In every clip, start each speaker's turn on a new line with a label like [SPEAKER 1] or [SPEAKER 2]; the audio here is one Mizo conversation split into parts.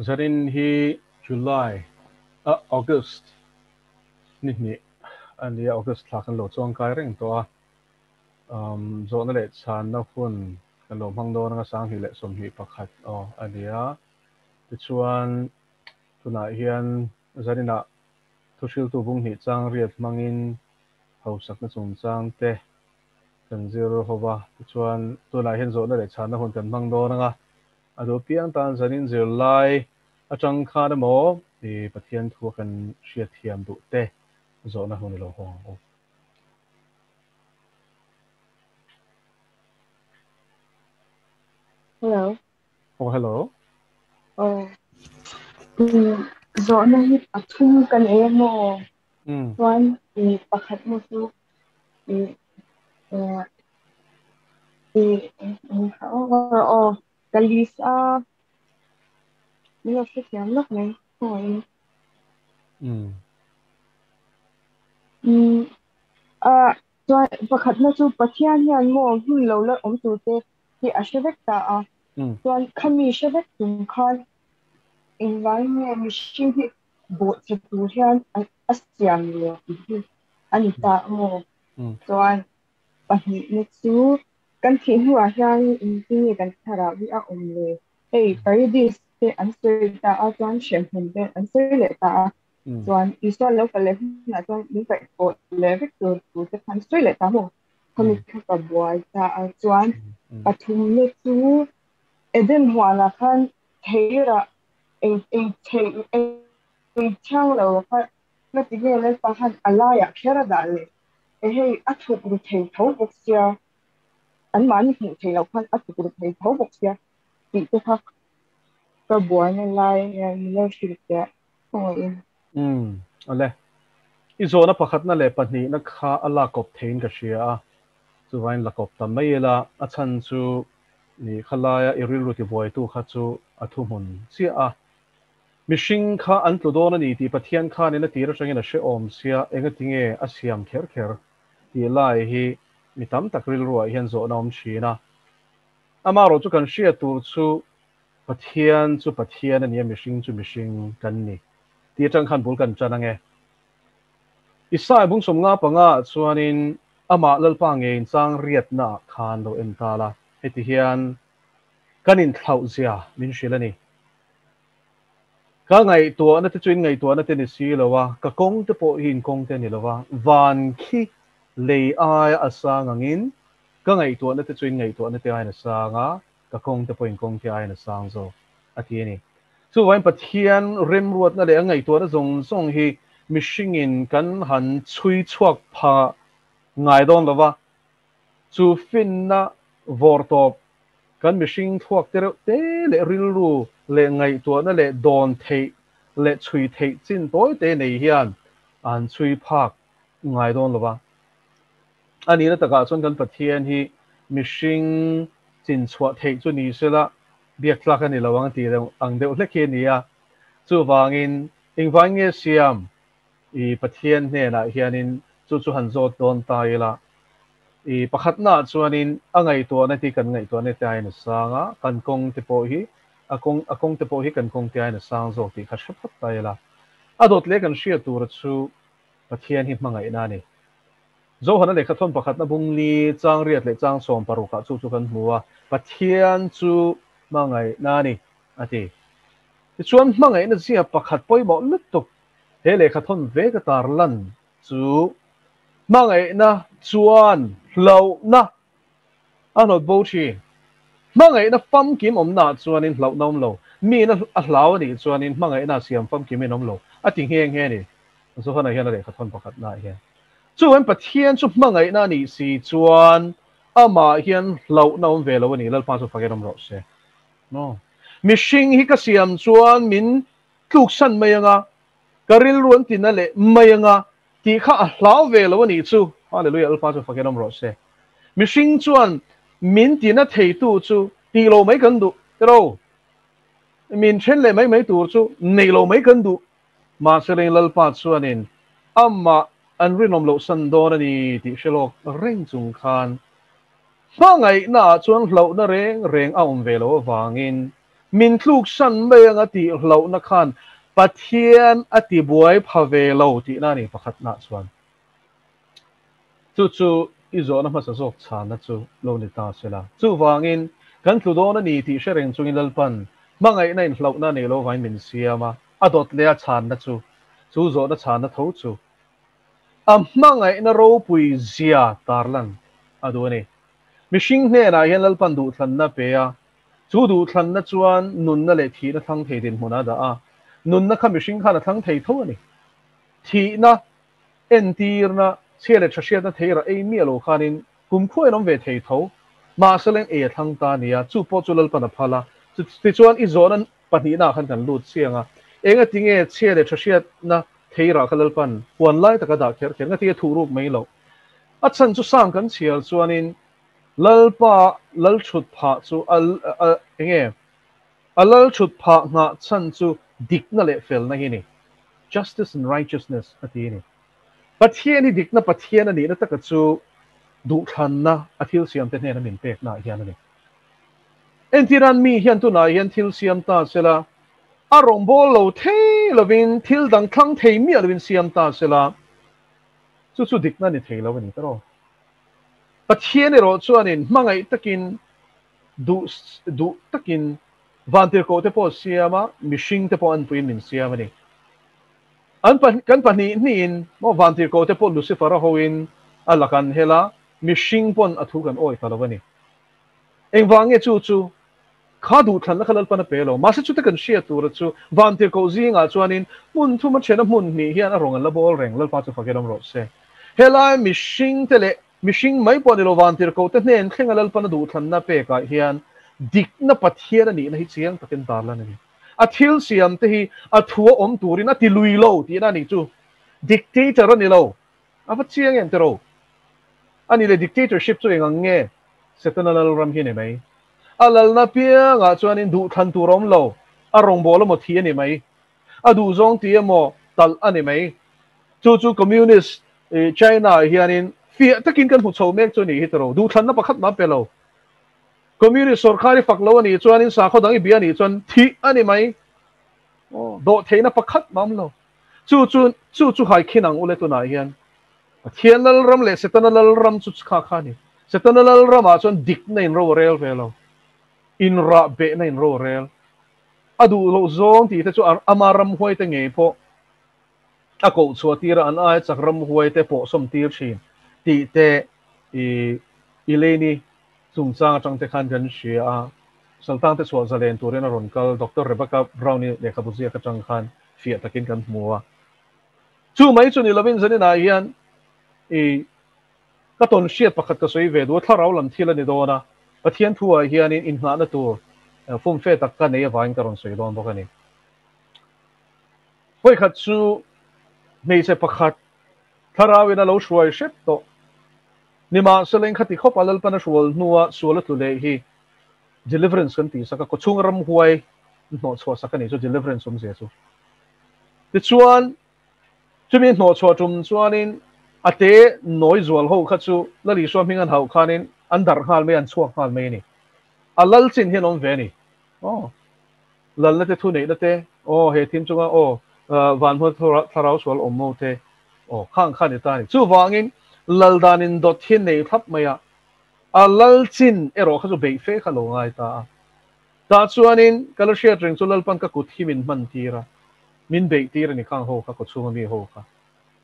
[SPEAKER 1] Zarin hi July ah August ni hnih a ni a, August thla kan lo chuangkai reng tawh a. Zawhna leh chhanna hun kan lo hmang dawn anga 2021 aw a ni a. Tichuan tunah hian zaninah thuhriltu bung hnih chang riat hmangin hausakna chungchang te kan zir ho va. Tichuan tunah hian zawhna leh chhanna hun kan hmang dawn anga a duh piang tan zanin zirlai atang khan emaw i Pathian thu a kan hriatthiam duh te zawhna hun i lo hawng ang u.
[SPEAKER 2] Hello.
[SPEAKER 1] Oh, hello.
[SPEAKER 2] Oh. Zawhna hi pathum ka nei a maw? Chuan pakhat maw chu aw ka list a min lo hrethiam lawk mai khawngaih in. Chuan pakhatna chu Pathian hian maw hun lo la awm tur te hi a hre vek ta a, chuan khami hre vek chung khan engvangin nge mihring hi bawhchhe tur hian a siam lo tih hi a ni ta maw? Chuan pahnihna chu kan thih hnuah hian engtin nge kan thlarau hi a awm le? Hei Paradis te an sawi ta a, chuan hremhmun te an sawi leh ta a, chuan Isua lo kal leh hunah chuan min kaihpawh leh vek tur thu te kha an sawi leh ta maw? Khami kha ka buai ta a, chuan pathumna chu Eden huanah khan theirah eng eng thei eng thiang lo kha ngati nge Lalpa khan a laiah kher a dah leh e hei a thuk ru thei tho bawk sia anmahni hmuh theih loh khan a thuk ru thei tho bawk sia tih te kha ka buaina lai ania min lo hrilh teh khawngaih in.
[SPEAKER 1] Umm awle. I zawhna pakhatna leh pahnihna kha a lak kawp theiin ka hria a, chuvain la kawp ta mai ila, a chhan chu ni khalaia i rilru tibuaitu kha chu a thuhmun chiah a. Mihring kha an tlu dawn a ni tih Pathian khanin a tir atangin a hrehawm sia, engatinge a siam kher kher tih lai hi mi tam tak rilruah hian zawhna awm thin a. Amaherawhchu kan hriat tur chu Pathian chu Pathian a ni a, mihring chu mihring kan ni tih atang khan bul kan tan ange. Isaiah bung 55 ah chuanin amah Lalpa ngeiin chang riatna ah khan lo en ta la, heti hian kan inthlauh zia min hrilh a ni. Ka ngaihtuahna te chu in ngaihtuahna te ni si lo a, ka kawng te pawh hi in kawng te a ni lo va, van khi lei aia a sang angin ka ngaihtuahna te chu in ngaihtuahna te aiin a sang a, ka kawng te pawhin kawng te aiin a sang zawk a ti a ni. Chuvangin Pathian remruatna leh a ngaihtuahna zawng zawng hi mihringin kan han chhui chhuak pha ngai dawn lo va, chu finna vawrtawp kan mihring thluak te reuh te leh rilru leh ngaihtuahna leh dawn theih leh chhui theih chin tawi te nei hian a han chhui phak ngai dawn lo va. A nihna takah chuan kan Pathian hi mihring chin chhuah theih chu ni sela biak tlak a ni lo ang tih ang deuh hlek hi a ni a. Chuvangin engvangin nge siam i Pathian hnenah hianin chu chu han zawt dawn ta ila. I pakhatnaah chuanin a ngaihtuahna te hi kan ngaihtuahna te aiin a sang a, kan kawng te pawh hi a kawng a kawng te pawh hi kan kawng te aiin a sang zawk tih kha hre phawt ta ila. A dawt leh kan hriat tura chu Pathian hi hmangaihna a ni. Zohana lehkha thawn pakhatna bung li chang riat leh chang 60 ah chu chu kan hmu a, Pathian chu hmangaihna a ni, a ti. Tichuan hmangaihna zia pakhat pawimawh lutuk he lehkha thawn ve ka tar lan chu hmangaihna chuan hlauhna a hnawt bo thin. Hmangaihna famkim awmnaah chuanin hlauhna awm lo, miin a hlau a nih chuanin hmangaihna a siam famkimin awm lo, a ti nghe nghe a ni. Johana hian a lehkha thawn pakhatnaah hian chuan Pathian chu hmangaihna a nih si chuan amah hian hlauhna awm ve lo a ni, Lalpa chu fakin awm rawh se. No. Mihring hi ka siam chuan min tluksan mai anga, ka rilru an tina leh mai anga tih kha a hlau ve lo a nih chu. Hallelujah, Lalpa chu fakin awm rawh se. Mihring chuan min tina theitu chu tih lo mai kan duh, tiro. Min then leh mai mai tur chu neih lo mai kan duh. Mahse reng Lalpa chuanin amah an rinawm loh san dawn a ni tih hre lawk reng chung khan hmangaihnaah chuan hlauhna reng reng a awm ve lo avangin Min tluk san mai anga tih hlauhna khan Pathian a tibuai pha ve lo tihna a ni pakhatna chuan. Chu chu i zawhna hmasa zawk chhanna chu lo ni ta se la. Chuvangin, kan tlu dawn a ni tih hre reng chungin Lalpan hmangaihna inhlauhna a nei lo vain min siam a, a dawt leh a chhanna chu, chu zawhna chhanna tho chu a hmangaihna ropui zia tarlan a duh a ni. Mihring hnenah hian Lalpan duhthlanna pe a, chu duhthlanna chuan nunna leh thihna thlang thei dinhmun a dah a, nunna kha mihring khan a thlang thei tho a ni. Thihna entirna, chhia leh tha hriatna thei rah ei miah lo khanin kum khuain awm ve thei tho. Mahse leng ei a thlang ta a ni a, chu pawh chu Lalpan a phal a. Tichuan i zawhna pahnihnaah khan kan lut chiang a, enga tinge chhia leh tha hriatna thei rah kha Lalpan huan lai taka dah kher kher, ngatinge thuh ruk mai loh. A chhan chu sang kan chhiar chuanin Lalpa lal thut phah chu a enge a lal thut phah nghah chhan chu dikna leh felna hi a ni. Justice and righteousness a ti a ni. Pathian hi dikna Pathian a nihna taka chu duhthlanna a thil siamte hnena min pekna ah hian a ni. Entiran mi hian tunah hian thil siam ta sela, a rawngbâwl lo thei lovin thil dang thlang thei miah lovin siam ta sela, chu chu dikna ni thei lo a ni ta rawh. Pathian erawh chuanin hmangaih takin duh duh takin vantirhkoh te pawh siam a, mihring te pawh anpuiin min siam a ni. An kan pahnih hnihin maw vantirhkoh te pawh Lucifer-a hoin a lak an hel a, mihring pawn a thu kan awih ta lo a ni. Engvang nge chu chu kha duhthlanna kha Lalpan a pe lo? Mahse chute kan hriat tura chu vantirhkoh zingah chuanin hmun thuma thena hmun hnih hian a rawn an la bawl reng, Lalpa chu fakin awm rawh se. Helai mihring te leh mihring mai pawh ni lo vantirhkoh te hnen thlenga Lalpan a duhthlanna pekah hian dikna Pathian a nihna hi chiang takin tarlan a ni. A thil siam te hi a thu a awm turin a ti lui lo tihna a nih chu. Dictator a ni lo. A va chiang em tiraw? A ni le dictatorship chu eng ang nge? Setana lalram hi a ni mai. A lalna piangah chuanin duhthlan tur a awm lo. A rawngbâwl emaw thi a ni mai. A duhzawng ti emaw talh a ni mai. Chu chu Communist China-ah hianin fiah takin kan hmu chho mek chu a nih hi tiraw? Duhthlanna pakhat mah a pe lo. Communist sawrkhar i fak lo a nih chuanin sakhaw dang i bia a nih chuan thih a ni mai. Dawhtheihna pakhat mah a awm lo. Chu chu chu chu hai khin ang ule tunah hian Pathian lalram leh Setana lalram chu kha kha a ni. Setana lalramah chuan dikna in ro a rel ve lo. Inrah behna in ro a rel. A duh loh zawng tih te chu ama ramhuai te ngei pawh a koh chhuah tir a, an aia chak ramhuai te pawh sawm tir thin tih te i Elaine-i chungchang atang te khan kan hria a. Saltang te chhuah zalen turin a rawn kal Doctor Rebecca Brown-i lehkhabu ziak atang khan fiah takin kan hmu a. Chu mai chu ni lovin zaninah hian i ka tawn hriat pakhat ka sawi ve duh a, thlarau lam thil a ni dawn a, Pathian thuah hianin inngahna tur fumfe tak ka nei avangin ka rawn sawi dawn bawk a ni. Vawikhat chu hmeichhe pakhat thlarauin a lo hruai hrep tawh. Nimahsela inkhati khawp a Lalpan a hrual hnua sual a tlu leh hi deliverance kan tih sak a, kawchhung ramhuai hnawhchhuah sak a nih chu deliverance awmzia chu. Tichuan, chumi hnawhchhuah tum chuanin a te nawi zual ho kha chu Lal Isua hming an hauh khanin an darh nghal mai, an chhuak nghal mai a ni. A lal chin hian awm ve a ni. Aw, lalna te thuneihna te, aw he thim chunga aw van hmun thlarau sual awm ho te, aw khang kha a ni ta a ni. Chuvangin lal dan indawt hi nei thlap mai a, a lal chin erawh kha chu beih fe kha lo ngai ta a. Tah chuanin ka la hriat reng chu Lalpan ka kut hi min hman tir a, min beih tir a ni khang ho kha, kawchhunga mi ho kha.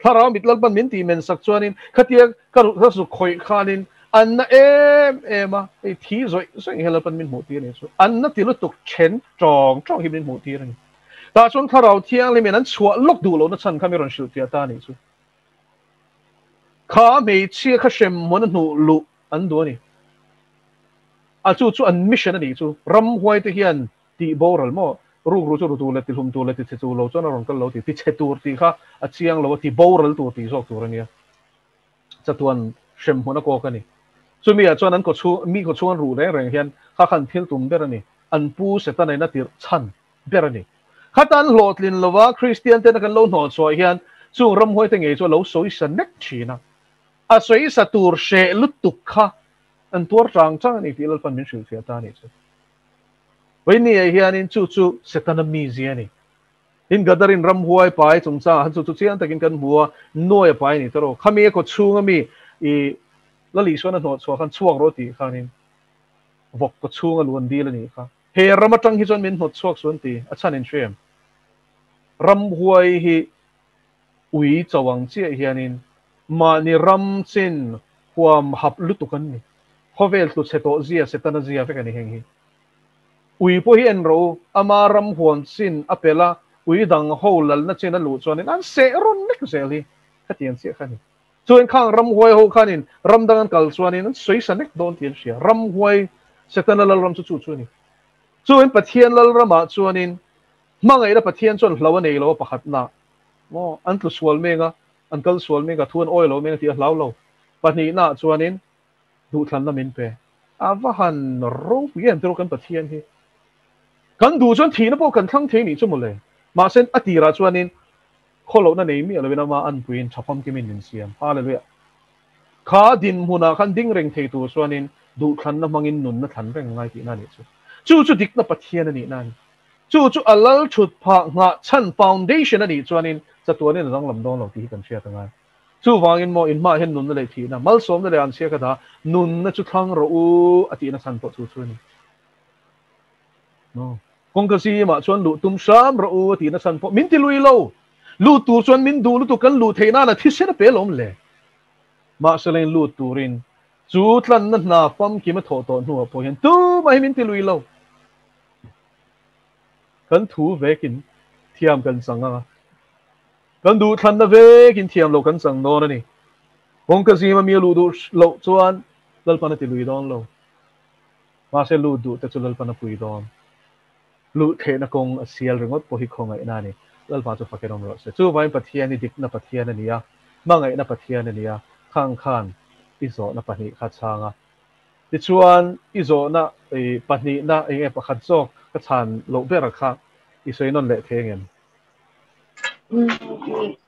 [SPEAKER 1] Thlarau mit Lalpan min tih men sak chuanin khatia ka ka zuk khawih khanin an na em em a, hei thi zawih zawih hi Lalpan min hmuh tir a ni chu. An na ti lutuk then tawng tawng hi min hmuh tir a ni. Tah chuan Thlarau Thianghlimin an chhuah lawk duh lohna chhan kha mi rawn hrilh fiah ta a nih chu. Kha hmeichhia kha hrem hmun a hnuh luh an duh a ni. A chu chu an mission a nih chu. Ramhuai te hian tih boral maw? Rukru chu ru tur leh tihlum tur leh tichhe tur lo chuan a rawn kal lo tih, tichhe tur tih kha a chiang lo a, ti boral tur tih zawk tur a nia. Chatuan hrem hmun a kawk a ni. Chumi ah chuan an kaw chhung, mi kaw chhung an ruh reng reng hian kha khan thil tum ber a ni. An pu Setana in a tirh chhan ber a ni. Khata an hlawhtlin lova Kristian tena kan lo hnawhchhuah hian chung ramhuai te ngei chu a lo sawisa nek thin a. A sawisa tur hreh lutuk kha an tuar chang chang a ni tih Lalpan min hrilhfiah ta a nih chu. Vawinia hianin chu chu Setana mizia a ni. Tin, Gadarin ramhuai pai chungchangah khan chu chu chiang takin kan hmu a, Nuai a pai a ni ta rawh. Khami a kaw chhunga mi i Lal Isuan a hnawh chhuah khan chhuak rawh tih khanin vawk kaw chhunga luan dil a nih kha. He ram atang hi chuan min hnawt chhuak suh an ti, a chhan in hre em? Ramhuai hi ui cho ang chiah hianin mahni ram chin huam hap lutuk an ni. Khawvel tlu chhe tawh zia Setana zia vek a ni heng hi. Ui pawh hi en rawh u, ama ram huam chin a pel a, ui dang ho lalna chin a luh chuanin an seh rawn nek zel hi khatiang chiah kha a ni. Chuan khang ramhuai ho khanin ram dang an kal chuanin an sawi sa nek dawn tih an hria. Ramhuai Setana lalram chu chu chu a ni. Chuan Pathian lalramah chuanin hmangaihna Pathian chuan hlo a nei lo a pakhatna maw an tlu sual meng a, an kal sual meng a, thu an awi lo meng a tih a hlau lo. Pahnihnaah chuanin duhthlanna min pe. A va han ropui em tiraw kan Pathian hi. Kan duh chuan thihna pawh kan thlang thei nih chu mawle. Mahse a tirah chuanin khawlohna nei miah loin ama anpuiin tha famkimin min siam. Hallelujah. Kha dinhmunah khan ding reng thei tur chuanin duhthlanna hmangin nunna thlan reng ngai tihna a nih chu. Chu chu dikna Pathian a nihna a ni. Chu chu a lal thut phah nghah chhan foundation a nih chuanin chatuanin a danglam dawn lo tih hi kan hriat a ngai. Chuvangin maw inhmaah hian nunna leh thihna, malsawmna leh anchhia ka dah, nunna chu thlang rawh u a tihna chhan pawh chu chu a ni. No. Kawngka zimah chuan luh tum hram rawh u a tihna chhan pawh min ti lui lo. Lut tur chuan min duh lutuk kan luh theih nana thisen a pe lawm le. Mahse leng lut turin chu tlanna hna famkim a thawh tawh hnuah pawh hian tumah hi min ti lui lo. Kan thu vekin thiam kan chang anga. Kan duhthlanna vekin thiam loh kan chang dawn a ni. Kawngka zima mi a luh duh loh chuan Lalpan a ti lui dawn lo. Mahse lut duh te chu Lalpan a pui dawn. Luh theihna kawng a sial ringawt pawh hi khawngaihna a ni. Lalpa chu fakin awm rawh se. Chuvangin Pathian hi dikna Pathian a ni a, hmangaihna Pathian a ni a, khang khan i zawhna pahnih kha chhang a. Tichuan i zawhna pahnihna eng nge pakhat zawk ka chhan loh ber kha i sawi nawn leh thei angem?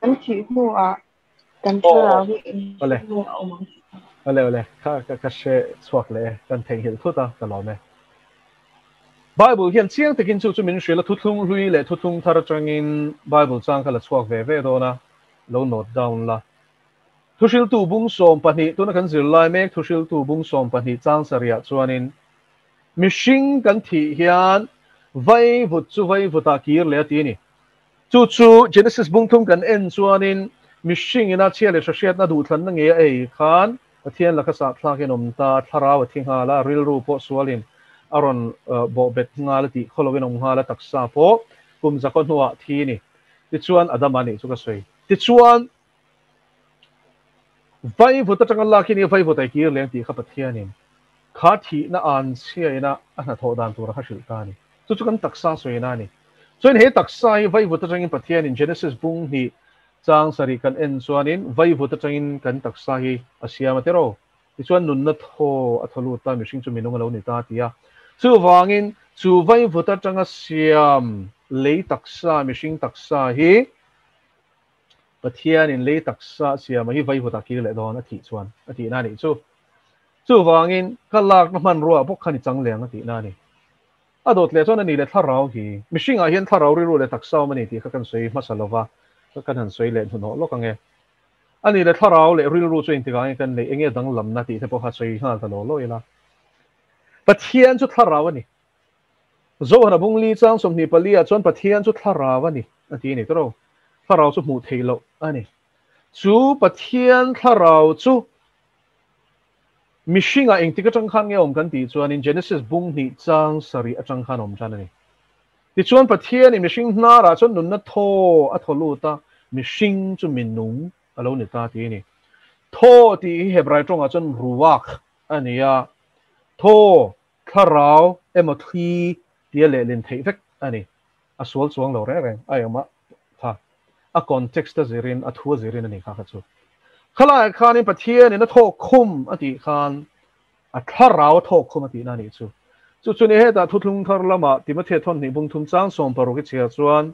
[SPEAKER 2] Kan thih hnuah kan thlarau hi
[SPEAKER 1] Awle awle awle kha ka ka hre chhuak leh e kan theihnghilh thut a ka lawm e. Bible hian chiang takin chu chu min hrilh a thuthlung hlui leh thuthlung thar atangin Bible chang kha la chhuak ve ve dawn a lo note down la. Thuhriltu bung 12 tuna kan zir lai mek thuhriltu bung 12 chang sarihah chuanin Mihring kan thih hian vaivut chu vaivutah kir leh a ti a ni. Chu chu Genesis bungthum kan en chuanin mihring ina chhia leh hrahriatna duhthlanna ngei a ei khan Pathian laka sahthlakin awm ta, thlarau a thi nghal a, rilru pawh sualin a rawn bawhbet nghal a tih khawlovin awm nghal a, taksa pawh kum zakaw hnuah thi a ni. Tichuan Adama nih chu ka sawi. Tichuan Vaivut atanga lak hi nia vaivut ai kir leng tih kha Pathianin kha thihna an chhiaina a hnathawh dan tura kha hrilh ta a ni. Chu chu kan taksa sawina a ni. Chuan he taksa hi vaivut atangin Pathianin Genesis bung hnih chang sarih kan en chuanin vaivut atangin kan taksa hi a siam a tiraw. Tichuan nunna thaw a thaw lut ta, mihring chu minung a lo ni ta a ti a. Chuvangin chu vaivut atanga siam lei taksa, mihring taksa hi Pathianin lei taksa siama hi vaivut ah kir leh dawn a thih chuan a tihna a nih chu. Chuvangin ka lakna hmanrua bawk khan i chang leng a tihna a ni. A dawt leh chuan a ni leh thlarau hi mihringah hian thlarau rilru leh taksa awm a ni tih kha kan sawi hmasa lova kan han sawi leh hnuhnawh lawk ang e. A ni leh thlarau leh rilru chu engtikah nge kan neih enge danglamna tih te pawh kha sawi nghal ta law law ila. Pathian chu thlarau a ni. Zohana bungli chang 24 ah chuan Pathian chu thlarau a ni a ti a ni tawrh. Thlarau chu hmuh theih loh a ni. Chu Pathian thlarau chu mihringah engtik atang khan nge awm kan tih chuanin Genesis bung hnih chang sarih atang khan awm tan a ni. Tichuan Pathianin mihring hnarah chuan nunna thaw a thaw lut a, mihring chu minung a lo ni ta tih a ni. Thaw tih hi Hebrai tawngah chuan ruach a ni a, thaw Thlarau emaw thli tia lehlin theih vek a ni. A sual chuang lo reng reng a engmah kha a context a zirin a thu a zirin a ni kha kha chu. Khalaiah khanin Pathianin a thawk khum a tih khan a thlarau a thawk khum a tihna a nih chu. Chu chu ni hetah thuthlung thar lamah Timothea thawnhnih bung thum chang 16 i chhiar chuan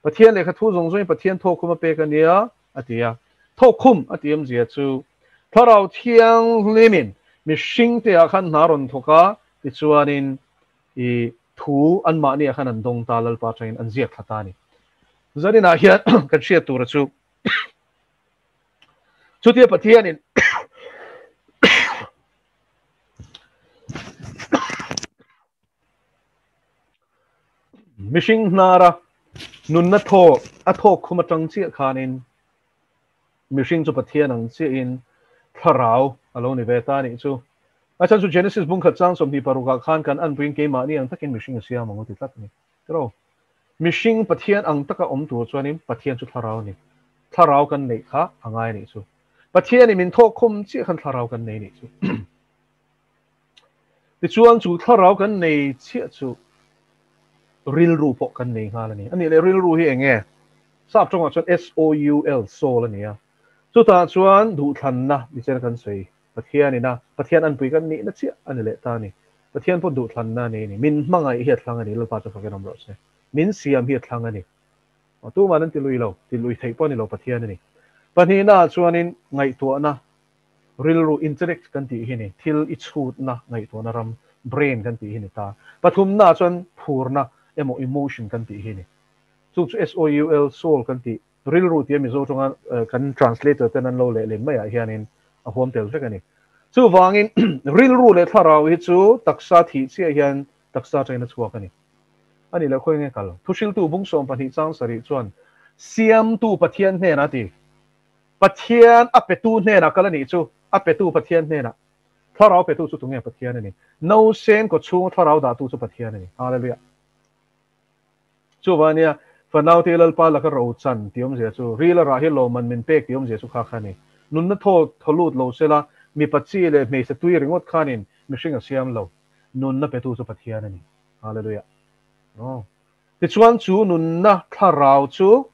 [SPEAKER 1] Pathian lehkha thu zawng zawngin Pathian thawk khum a pek a nia a ti a. Thawk khum a ti awmzia chu Thlarau Thianghlimin mihringte ah khan hna rawn thawk a, tichuanin i. Thu anmahniah khan an dawng ta Lalpa atangin an ziak thla ta a ni. Zaninah hian kan hriat tura chu chutia Pathianin mihring hnara nunna thaw a thawk khum atang chiah khanin mihring chu Pathian ang chiahin thlarau a lo ni ve ta a nih chu. A chhan chu Genesis bung khat chang 26 ah khan kan anpuiin keimahni ang takin mihring a siam ang u ti tlat a ni. Tiraw? Mihring Pathian ang taka awm tur chuanin Pathian chu thlarau a ni. Thlarau kan neih kha a ngai a nih chu. Pathianin min thawk khum chiah khan thlarau kan nei a nih chu. Tichuan chu thlarau kan nei chiah chu rilru pawh kan nei nghal a ni. A nih leh rilru hi eng nge? Sap tawngah chuan S-O-U-L, soul, a ni a. Chutah chuan duhthlanna nichin a kan sawi Pathian ina Pathian anpui kan nihna chiah a ni leh ta a ni. Pathian pawh duhthlanna a nei a ni. Min hmangaih hi a thlang a ni, Lalpa chu fakin awm rawh se. Min siam hi a thlang a ni. Tuman an ti lui lo, ti lui theih pawh a ni lo, Pathian a ni. Pahnihnaah chuanin ngaihtuahna, rilru, intellect, kan tih hi ni, thil i chhutna ngaihtuahna ram, brain, kan tih hi ni ta. Pathumnaah chuan phurna emaw emotion kan tih hi ni. Chu chu SOUL, soul, kan tih, rilru tia Mizo tawnga kan translator ten an lo lehlin maiah hianin a huam tel vek a ni. Chuvangin rilru leh thlarau hi chu taksa thih chiah hian taksa atangin a chhuak a ni. A nih loh khawi nge kal? Thuhriltu bung 12 chang sarih chuan Siamtu Pathian hnenah a ti. Pathian a petu hnenah kal a nih chu, a petu Pathian hnenah. Thlarau petu chu tunge Pathian a ni. Nausen kawchhunga thlarau dahtu chu Pathian a ni. Hallelujah. Chuvania, fanaute Lalpa laka ro chan tih awmzia chu, ril a rah hi lawmman min pek tih awmzia chu kha kha a ni. Nunna thaw thaw lut lo sela, mipa chi leh hmeichhe tui ringawt khanin mihring a siam lo. Nunna petu chu Pathian a ni. Hallelujah. Aw. Tichuan chu nunna thlarau chu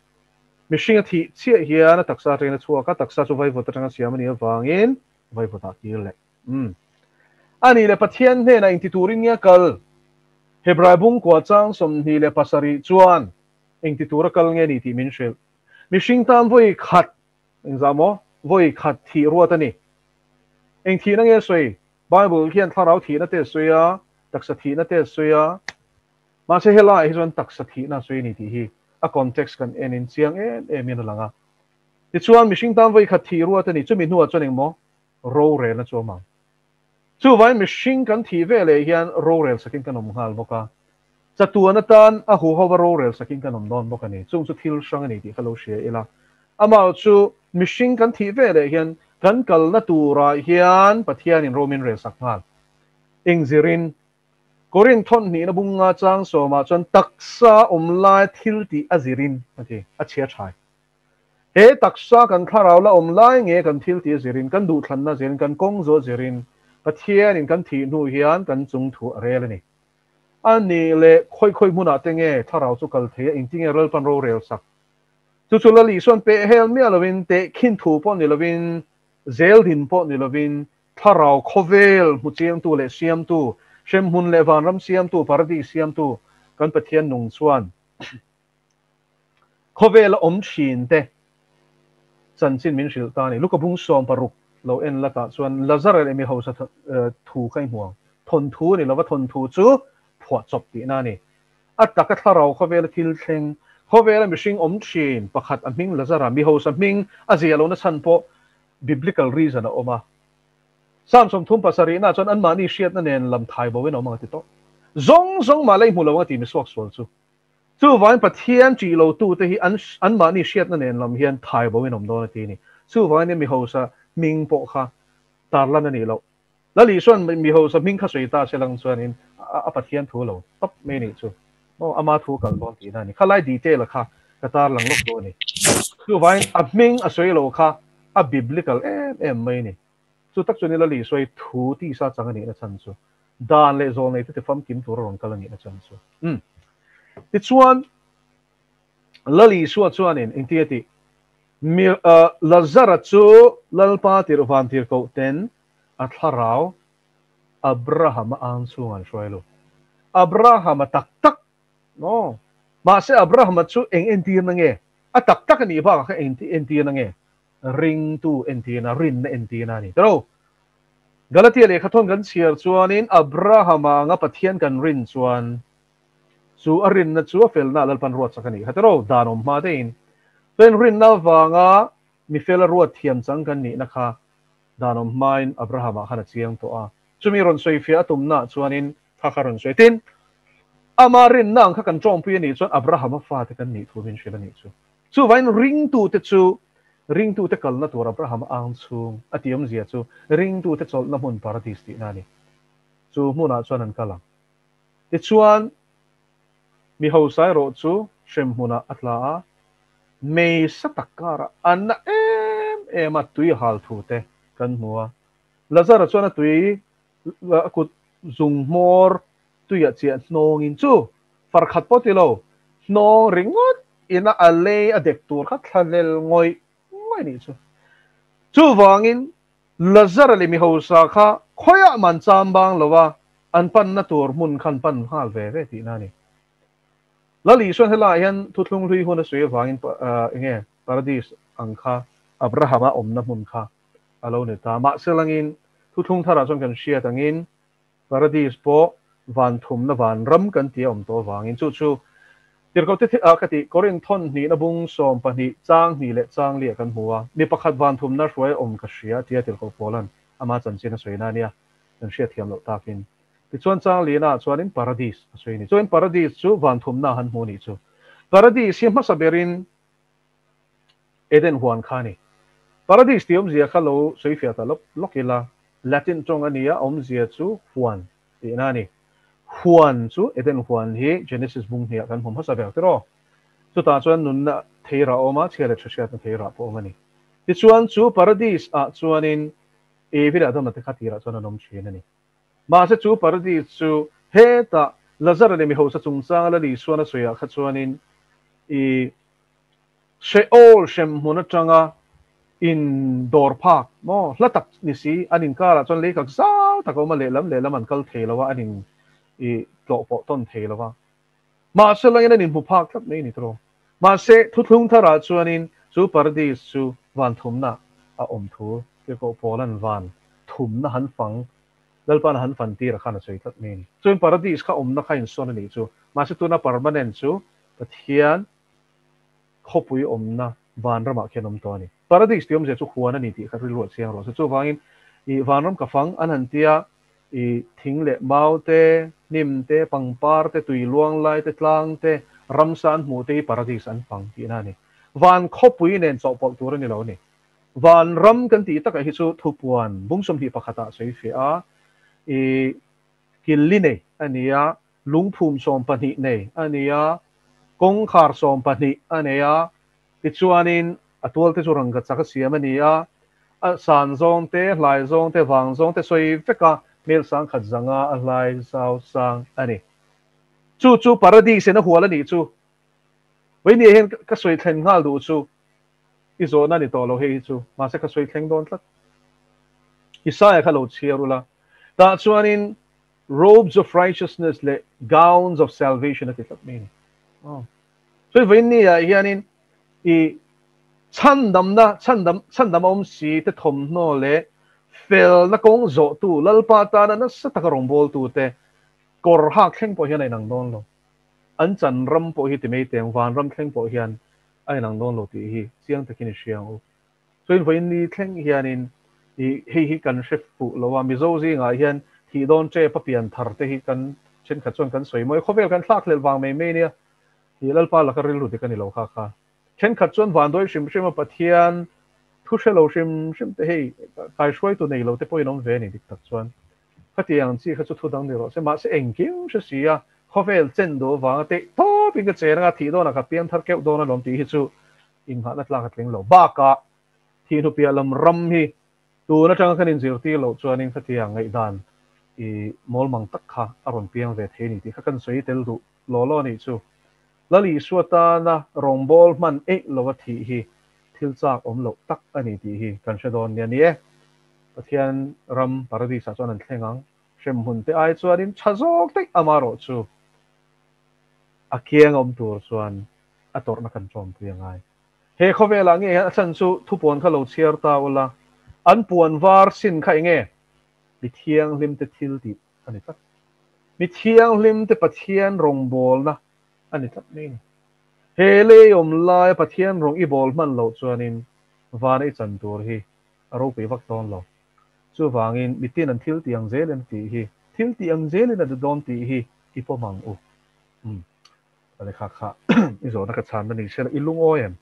[SPEAKER 1] mihring a thih chiah hian a taksa atangin a chhuak a, taksa chu vaivut atanga siam a nih avangin vaivutah kir leh. Umm. A nih leh Pathian hnenah engti turin nge a kal? Hebrai bungkua chang 27 chuan engti tura kal nge ni tih min hrilh. Mihring tan vawi khat, engzah maw? Vawi khat thih ruat a ni. Eng thihna nge sawi? Bible hian thlarau thihna te a sawi a, taksa thihna te a sawi a. Mahse helaiah hi chuan taksa thihna a sawi a ni tih hi a context kan enin chiang em emin a lang a. Tichuan mihring tan vawi khat thih ruat a ni. Chumi hnuah chuan engmaw? Rorelna chu awm ang. Chuvangin mihring kan thih ve leh hian rorel sakin kan awm nghal bawk a, chatuan atan a huhova rorel sakin kan awm dawn bawk a ni. Chung chu thil hrang a ni tih kha lo hria ila. Amah chu mihring kan thih ve leh hian kan kalna turah hian Pathianin ro min rel sak nghal. Engzirin Korinth thawnhnihna bunga chang sawmah chuan taksa awm lai thil tih a zirin a ti, a chhia thai. He taksa kan thlarau la awm lai nge kan thil tih a zirin, kan duhthlanna zirin, kan kawng zawh zirin Pathianin kan thih hnu hian kan chung thu a rel a ni. A nih leh khawi khawi hmunah te nge thlarau chu kal thei a, engtin nge Lalpan rorel sak? Chu chu Lal Isuan peh hel miah lovin, tehkhin thu pawh ni lovin, zeldin pawh ni lovin, thlarau khawvel hmu chiangtu leh siamtu, hremhmun leh vanram siamtu, paradis siamtu kan Pathian nung chuan Khawvela awm thin te chanchin min hrilh ta a ni. Luka bung 16 lo en la tah chuan Lazara leh mi hausa thu kha i hmu ang. Thawnthu a ni lova, thawnthu chu phuahchawp tihna a ni. A taka thlarau khawvela thil thleng, khawvela mihring awm thin pakhat a hming Lazara, mi hausa hming a zia lohna chhan pawh biblical reason a awm a. Psalm 37 nah chuan anmahni hriatna nen lam thai bo in a awm ang a ti tawh. Zawng zawng mah la i hmu lo ang a ti misuak sual chu. Chuvangin Pathian ṭih lotute hi an anmahni hriatna nen lam hian thai bo in awm dawn a ti a ni. Chuvangin mi hausa hming pawh kha tarlan a nih loh. Lal Isua'n mi hausa hming kha sawi ta se lang chuanin a Pathian thu lo tawp mai a nih chu. Aw, ama thu kal dawn tihna a ni. Khalai detail-a kha ka tarlang lawk dawn a ni. Chuvangin a hming a sawi lo kha a biblical em em mai a ni. Chu tak chuan Lal Isua hi thu tisa chang a nihna chhan chu dan leh zawl nei te ti famkim tur a rawn kal a nihna chhan chu. Umm. Tichuan, Lal Isua chuanin engtin a tih? Mi, Lazara chu Lalpa tirh van tir koh ten a thlarau Abrahama ang chhung an hruai lo. Abrahama tak tak, no. Mahse Abrahama chu eng entirna nge? A tak tak a nih bakah khan eng entirna nge? Ringtu entirna, rinna entirna a ni. Tiro, Galatia lehkhathawn kan chhiar chuanin Abrahama anga Pathian kan rin chuan. Chu a rinna chu a felna Lalpan ruat sak a nih kha tiraw? Dan awm hma deihin. Chuan rinna avanga mi fela ruat thiam chang kan nihna kha dan awm hmain Abraham-ah khan a chiang tawh a. Chumi rawn sawifiah a tumnaah chuanin kha kha rawn sawi. Tin, ama rinna ang kha kan tawngpui a nih chuan Abraham-a fate kan nih thu min hrilh a nih chu. Chuvain ringtute chu ringtute kalna tur Abraham-a ang chhung a tih awmzia chu ringtute chawlhna hmun paradis tihna a ni. Chu hmunah chuan an kal ang. Tichuan, mi hausa erawh chu hremhmunah a tla a, mei sa tak karah a na em em a tui hal thu te kan hmu a. Lazara chuan a tui a kut zung hmawr tuiah chiah hnawngin chu far khat pawh ti lo, hnawng ringawt ina a lei a dek tur kha thlalel ngawih ngawih nih chu. Chuvangin Lazara leh mi hausa kha khawiah man cham bang lo a, an panna tur hmun kha an pan nghal ve ve tihna a ni. Lal Isuan helaiah hian thuthlung hlui hun a sawi avangin enge Paradis ang kha Abrahama awmna hmun kha a lo ni ta. Mahse langin thuthlung tharah chuan kan hriat angin Paradis pawh van thumna van ram kan tih a awm tawh avangin chu chu Tirhkohte ah ka tih Korinth thawn hnihna bung 12 chang hnih leh chang liah kan hmu a, mi pakhat van thumna hruai awm ka hria tia Tirhkoh Paula'n ama chanchin a sawina a nia kan hriat thiam loh takin. Tichuan chang lihna ah chuanin Paradis a sawi a ni. Chuan Paradis chu van thumna han hmu a nih chu. Paradis hi hmasa berin Eden huan kha a ni. Paradis tih awmzia kha lo sawifiah ta lawk lawk ila, Latin tawng a nia, awmzia chu huan tihna a ni. Huan chu Eden huan hi Genesis bung hniah kan hmu hmasa ber tiraw? Chutah chuan nunna theirah a awm a, chhia leh tha hriatna theirah pawh a awm a ni. Tichuan chu Paradis ah chuanin Evi leh Adama te kha tirah chuan an awm thin a ni. Mahse chu Paradis chu hetah Lazara leh mi hausa chungchanga Lal Isuan a sawiah kha chuanin i Sheol hrem hmun atanga in dawr phak maw hla tak ni si, an inkarah chuan lei kak zau tak a awm a, lehlam lehlam an kal thei lo a, an in i tlawh pawh tawn thei lo a. Mahse langin an inhmu phak tlat mai ni tawh. Mahse thuthlung tharah chuanin chu paradis chu van thumna a awm thu Tirhkoh Paula'n van thumna han fang Lalpa'n a han fan tir a khan a sawi tlat mai a ni. Chuan paradis kha awmna kha insawn a nih chu. Mahse tuna permanent chu Pathian khawpui awmna vanramah khian awm tawh a ni. Paradis tih awmzia chu huan a ni tih kha rilru a chiang rawh se. Chuvangin i vanram ka fang an han tia i thing leh mau te, hnim te, pangpar te, tui luang lai te, tlang te, ramsa an hmuh te hi paradis an fang tihna a ni. Van khawpui nen chawhpawlh tur a ni lo a ni. Vanram kan tih takah hi chu thupuan bung 21 ah sawi fiah a, i killi nei a ni a, lungphum 12 nei a ni a, kawngkhar 12 a nei a, tichuanin a tualte chu rangka chak a siam a ni a, a san zawng te, hlai zawng te, vang zawng te sawi vek a, hmel sang khat zanga a hlai zau sang a ni. Chu chu paradis in a hual a nih chu. Vawinia hian ka sawi thlen nghal duh chu i zawhna a ni tawh lo hei hi chu, mahse ka sawi thleng dawn tlat. Isaiah kha lo chhiar ula, tah chuanin Robes of righteousness leh gowns of salvation a ti tlat mai a ni. Aw. Chuan vawiin ni ah hianin i chhandamna, chhandam, chhandam a awm si te thawmhnaw leh felna kawng zawhtu Lalpa tana nasa taka rawngbawltu te kawr hak thleng pawh hian a inang dawn lo. An chan ram pawh hi ti mai teng, vanram thleng pawh hian a inang dawn lo tih hi chiang takin i hria ang u. Chuan vawiin ni thleng hianin i hei hi kan hre fuh lo a, Mizo zingah hian thih dawn tep a pian thar te hi kan thenkhat chuan kan sawi mawi, khawvel kan thlak hlelh vang mai mai nia, i Lalpa laka rilru dik a ni lo kha kha. Thenkhat chuan vanduai hrim hrim a Pathian thu hre lo hrim hrim te hei kaihruaitu nei lo te pawhin awm ve a ni dik tak chuan. Khatiang chi kha chu thu dang ni rawh se, mahse engkim hre si a, khawvel chen duh avanga teh tawpin ka chen anga thih dawnah ka pian thar keuh dawn alawm tih hi chu inngahna tlak a tling lo. Bakah thih hnu piah lam ram hi tun atanga kan inzirtir loh chuanin khatiang ngaihdan i mawlmang tak kha a rawn piang ve thei a ni tih kha kan sawi tel duh law law a nih chu. Lal Isua tana rawngbâwl hman eih lova thih hi thil châk awm loh tak a ni tih hi kan hre dawn nia ni e. Pathian ram Paradis-ah chuan an thleng ang. Hremhmun te ai chuanin tha zawk daih amarawh chu a kiang awm tur chuan a tawrhna kan tawmpui a ngai. He khawvelah nge hian a chhan chu thupuan kha lo chhiar ta ula, an puan var sin kha enge? Mi thianghlim te thil tih a ni tlat. Mi thianghlim te Pathian rawngbawlna. A ni tlat mai a ni. He lei awm laia Pathian rawng i bawl hman loh chuanin vana i chan tur hi a ropui vak dawn lo. Chuvangin mitin an thil tih ang zelin a tih hi, thil tih ang zelin a ti dawn tih hi i pawm ang u. Umm. Pale kha kha i zawhna ka chhanna ni se la, i lungawi em?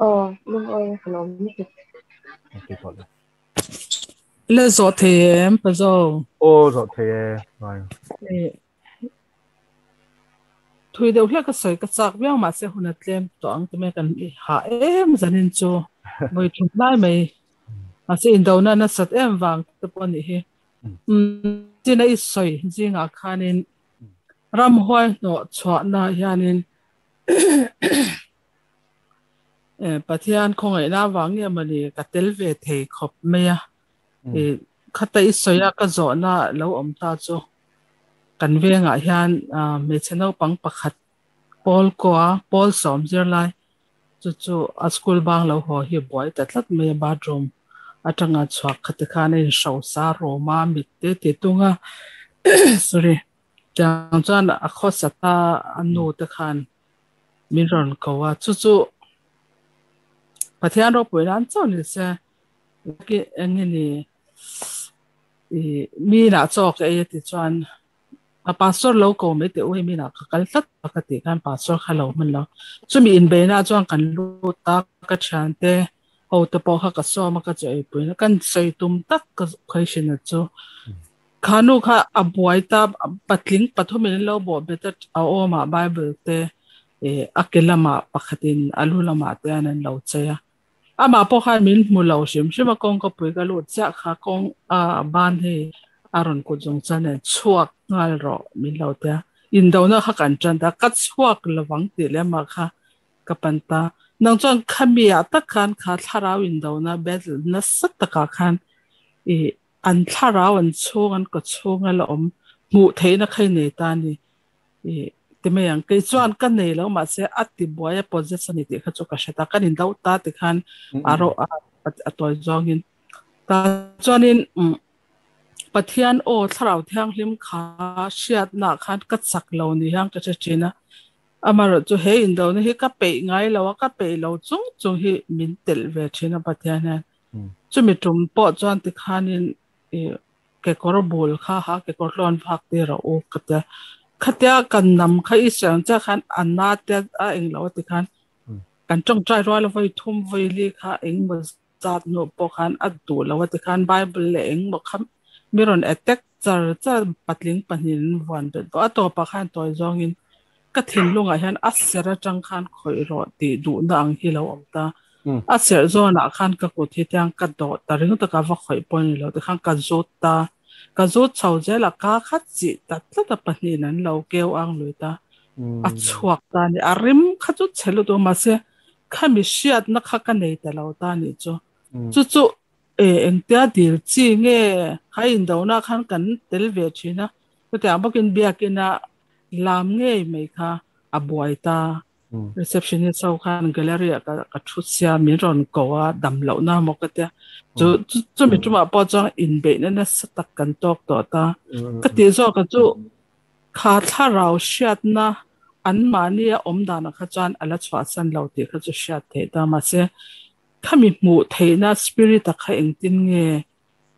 [SPEAKER 2] Aw, lungawi ka lawm lutuk.
[SPEAKER 1] Ok pawh le.
[SPEAKER 3] La zawh thei em Pazo?
[SPEAKER 1] Aw zawh thei e, ngai.
[SPEAKER 3] Thui deuh hlek a sawi ka chak viau mahse hun a tlem tawh ang ti mai kan i hah em zanin chu vawi thum lai mai mahse indona nasat em vang te pawh a nih hi. China i sawi zingah khanin ramhuai hnawh chhuahna hianin Pathian khawngaihna avang nge mawni ka tel ve thei khawp mai a. Khata i sawi a ka zawhna lo awm ta chu kan vengah hian hmeichhe naupang pakhat pawl kaw a pawl sawm zirlai chu chu a school bang lo haw hi buai ta tlat mai a bathroom atanga chhuak khati khan a inhrosa room a mit te ti tung a sorry tiang chuan a khawsa ta a nu te khan min rawn ko a chu chu Pathian ropui nan chauh ni se eng nge ni i mi lah chaw ka ei a ti chuan a pastor lo ko mai teh u hei mi lah ka kal tlat a ka tih khan pastor kha lo hman lo chumi inbeina chuan kan lut a ka thiante ho te pawh kha ka sawm a ka chaw ei pui na kan sawi tum tak ka question a chu kha nu kha a buai ta patling pathum in lo bawh bet a a awm ah bible te a ke lamah pakhatin a lu lamah te an an lo chei a Amah pawh khan min hmu lo hrim hrim a, kawngka pui ka lut chiah kha kawng a ban hei a rawn kut zawng chuan nen chhuak nghal rawh min lo tia indona kha kan tan ta, ka chhuak lovang tih leh amah kha ka pan ta. Nang chuan khami ah tak khan kha thlarau indona battle nasa takah khan i an thlarau an chhung an kaw chhunga la awm hmuh theihna kha i nei ta a ni. I ti mai ang kei chuan ka nei lo mahse a ti buai a possess a ni tih kha chu ka hre ta kan in do ta ti khan a ro a tawi zawngin ta chuanin Pathian aw thlarau thianghlim kha hriatna khan ka chak lo ni hian ka hre thin a amarawh chu he indona hi ka peih ngai lo a ka peih lo chung chung hi min telh ve thin a Pathian hian chumi tum pawh chuan tikhanin i kekawr bul kha ha kekawr tlawn vak tir a u ka tia khatia kan nam kha i sawi ang chiah khan a na te a eng lo a ti khan kan tawngtai rual a vawi thum vawi li kha engmaw zat hnu pawh khan a duh lo a ti khan bible leh engmaw kha mi rawn attack char char patling pahnih an vuan bet bawk a tawpah khan tawi zawngin ka thinlungah hian a ser atang khan khawih rawh tih duhna ang hi lo awm ta. A serh zawnah khan ka kut hi tiang ka dawh ta ring taka va khawih pawh a ni lo tikhan ka zut ta. Ka zut chho zel a, ka khat chih ta tlat a pahnihin an lo keu ang lui ta. A chhuak ta a ni. A rim kha chu chhe lutuk a mahse khami hriatna kha ka nei ta lo ta a nih chu. Chu chu engtia dil chi nge kha indona khan kan tel ve thin a. Chutiang bawkin biakina lam ngei mai kha a buai ta. Receptionist ho khan gallery ah ka thu sia min rawn ko a dam loh na maw ka tia. Chu chumi tumah pawh chuan inbeihna nasa tak kan tawk tawh ta. Ka tih zawk a chu kha thlarau hriatna an mahni a awm danah kha chuan a la chhuahsan lo tih kha chu hriat theih ta. Mahse khami hmuh theihna spirit a kha engtin nge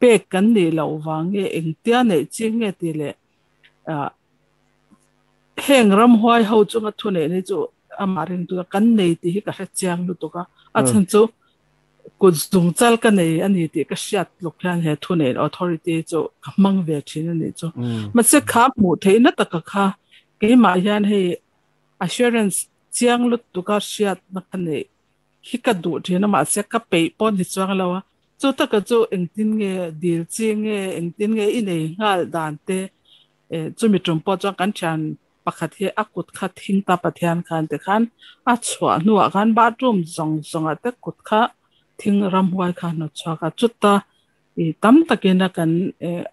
[SPEAKER 3] pek kan nih loh vang nge engtia neih chi nge tih leh heng ramhuai ho chunga thu neih ni chu amah ringtu kan nei tih hi ka hre chiang lutuk a a chhan chu kut zung chal ka nei a ni tih ka hriat tluk hian he thu neih authority chu ka hmang ve thin a nih chu mahse kha hmuh theihna taka kha keimah hian hei assurance chiang lutuk a hriatna ka neih hi ka duh thin a mahse ka peih pawh ni chuang lo a chu taka chu engtin nge dil chi nge engtin nge i nei nghal dan te chumi tum pawh chuan kan thian pakhat hi a kut kha thing ta Pathian khan ti khan a chhuah hnuah khan bathroom zawng zawngah te kut kha thing ramhuai kha hnawt chhuak a chuta i tam takin a kan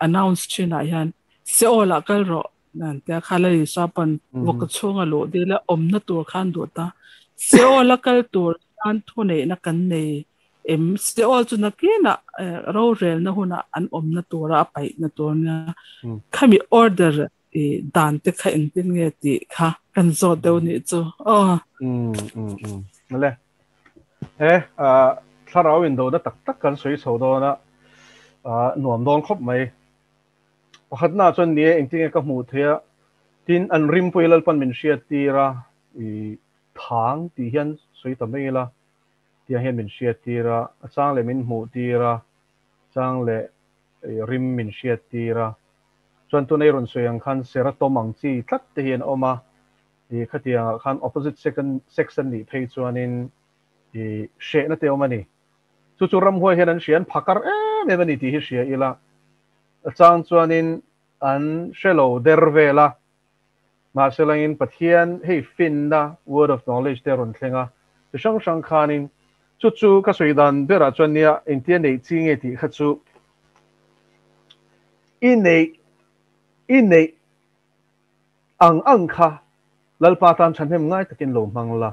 [SPEAKER 3] announce thinah hian Seol ah kal rawh Nan tia kha la Isua pawn vawk chhunga luh dil a awmna tur khan duh ta. Seol a kal tur tan thuneihna kan nei em? Seol chu nakinah rorelna hunah an awmna tura a paihna tur nia. Khami order. I dan te kha engtin nge tih kha kan zawt deuh nih chu aw.
[SPEAKER 1] Um um um le he thlarau indona tak tak kan sawi chho dawn a nuam dawn khawp mai pakhatna chuan nie engtin nge ka hmuh theih a tin an rimpui lalpan min hriat tir a i thang tih hian sawi ta mai ila tiang hian min hriat tir a a chang leh min hmuh tir a chang leh rim min hriat tir a chuan tuna i rawn sawi ang khan seratom ang chi tlat te hi an awm a i khatiangah khan opposite second sex an nih phei chuanin i hrehna te awm a ni chu chu ramhuai hian an hria an phakar em em a ni tih hi hria ila a chang chuanin an hrelo der vel a mahse langin Pathian hei finna word of knowledge te a rawn thleng a chi hrang hrang khanin chu chu ka sawi dan berah chuan nia engtia neih chi nge tih kha chu i neih i neih ang ang kha Lalpa tan thahnem ngai takin lo hmang la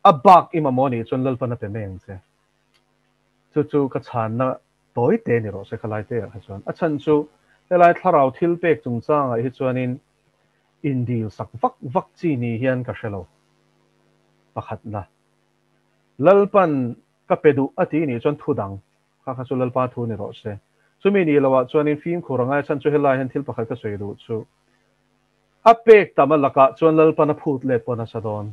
[SPEAKER 1] a bak i mamawh anih chuan Lalpan a pe mai ang che chu chu ka chhanna tawi te ni rawh se khalai te ah kha chuan a chhan chu helai thlarau thil pek chungchangah hi chuanin indil sak vak vak chi ni hian ka hrelo pakhatna Lalpan ka pe duh a ti nih chuan thu dang kha kha chu Lalpa thu ni rawh se chumi ni loah chuanin fimkhur a ngai chhan chu helai hian thil pakhat ka sawi duh chu a pek tam a lakah chuan Lalpan a phut let pawh nasa dawn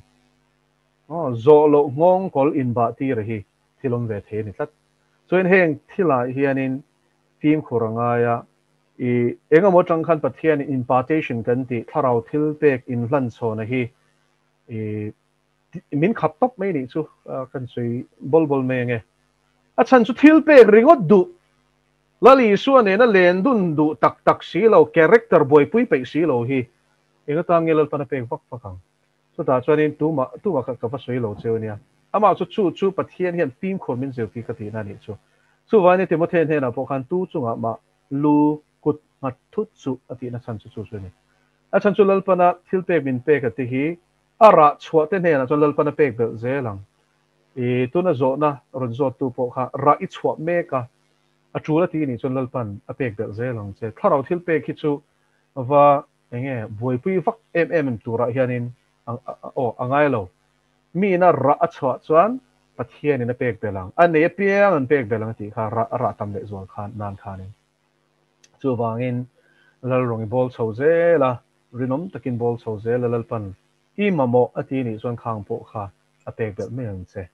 [SPEAKER 1] aw zawh loh nghawng kawl inbah tir hi thil awm ve thei a ni tlat. Chuan heng thilah hianin fimkhur a ngai a, i engemaw atang khan Pathianin impartation kan tih thlarau thil pek inhlanchhawna hi i min khap tawp mai nih chu kan sawi bawl bawl mai ange. A chhan chu thil pek ringawt duh, Lal Isua nena len dun duh tak tak si lo, character buaipui peih si lo hi eng atan nge Lalpan a pek vak vak ang? Chutah chuanin tumah tumah kha ka va sawi lo cheu ania. Amah chu chu chu Pathian hian fimkhur min zirtir ka tihna a nih chu. Chuvangin Timothea hnenah pawh khan tu chungah mah lu kut nghat thut suh a tihna chhan chu chu chu a ni. A chhan chu Lalpana thil pek min pek a ti hi a rah chhuah te hnenah chuan Lalpana pek belh zel ang. I tuna zawhna rawn zawttu pawh kha rah i chhuah mek a, a tul a ti nih chuan Lalpan a pek belh zel ang che. Thlarau thil pek hi chu va Enge buaipui vak em em turah hianin aw a ngai lo. Miin a rah a chhuah chuan Pathianin a pek belh ang. A nei apiang an pek belh ang a tih kha rah a rah tam leh zual khan nan khanin. Chuvangin Lalrawng i bawl chho zel a, rinawm takin bawl chho zel a Lalpan i mamawh a ti nih chuan khang pawh kha a pek belh mai ang che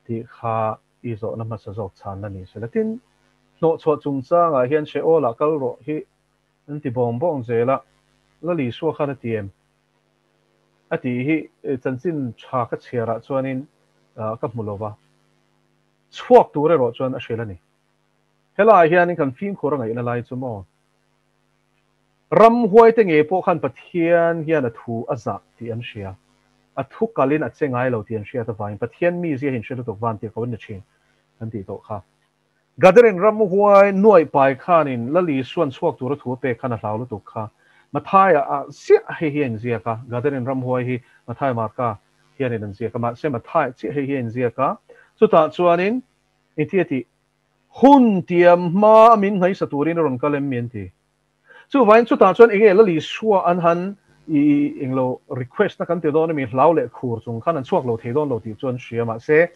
[SPEAKER 1] tih kha i zawhna hmasa zawk chhanna ni se la. Tin, hnawhchhuah chungchangah hian Sheol-ah kal rawh hi An ti bawng bawng zel a, Lal Isua khan a ti em? A tih hi chanchin tha ka chhiarah chuanin ka hmu lo va, chhuak tur erawh chuan a hrilh a ni. Helaiah hianin kan fimkhur a ngaihna lai chu maw? Ramhuaite ngei pawh khan Pathian hian a thu a zah tih an hria, a thu kalin a che ngai lo tih an hriat avangin Pathian mizia hi an hre lutuk van tirh ko an ni thin kan tih tawh kha. Gadarene ramhuai nuaih pai khanin Lal Isuan chhuak tura thu a pek khan a hlau lutuk kha. Mathaia ah chiah hei hi a inziak a, Gadarene ramhuai hi Mathai Marka hianin an ziak a, mahse Mathai chiah hei hi a inziak a, chutah chuanin engti a tih? Hun tiam hma a min hnaisa turin a rawn kal em mi an ti. Chuvangin chutah chuan enge Lal Isua an han i englo request na kan ti dawn ami hlau leh khur chung khan an chhuak lo thei dawn lo tih chu an hria mahse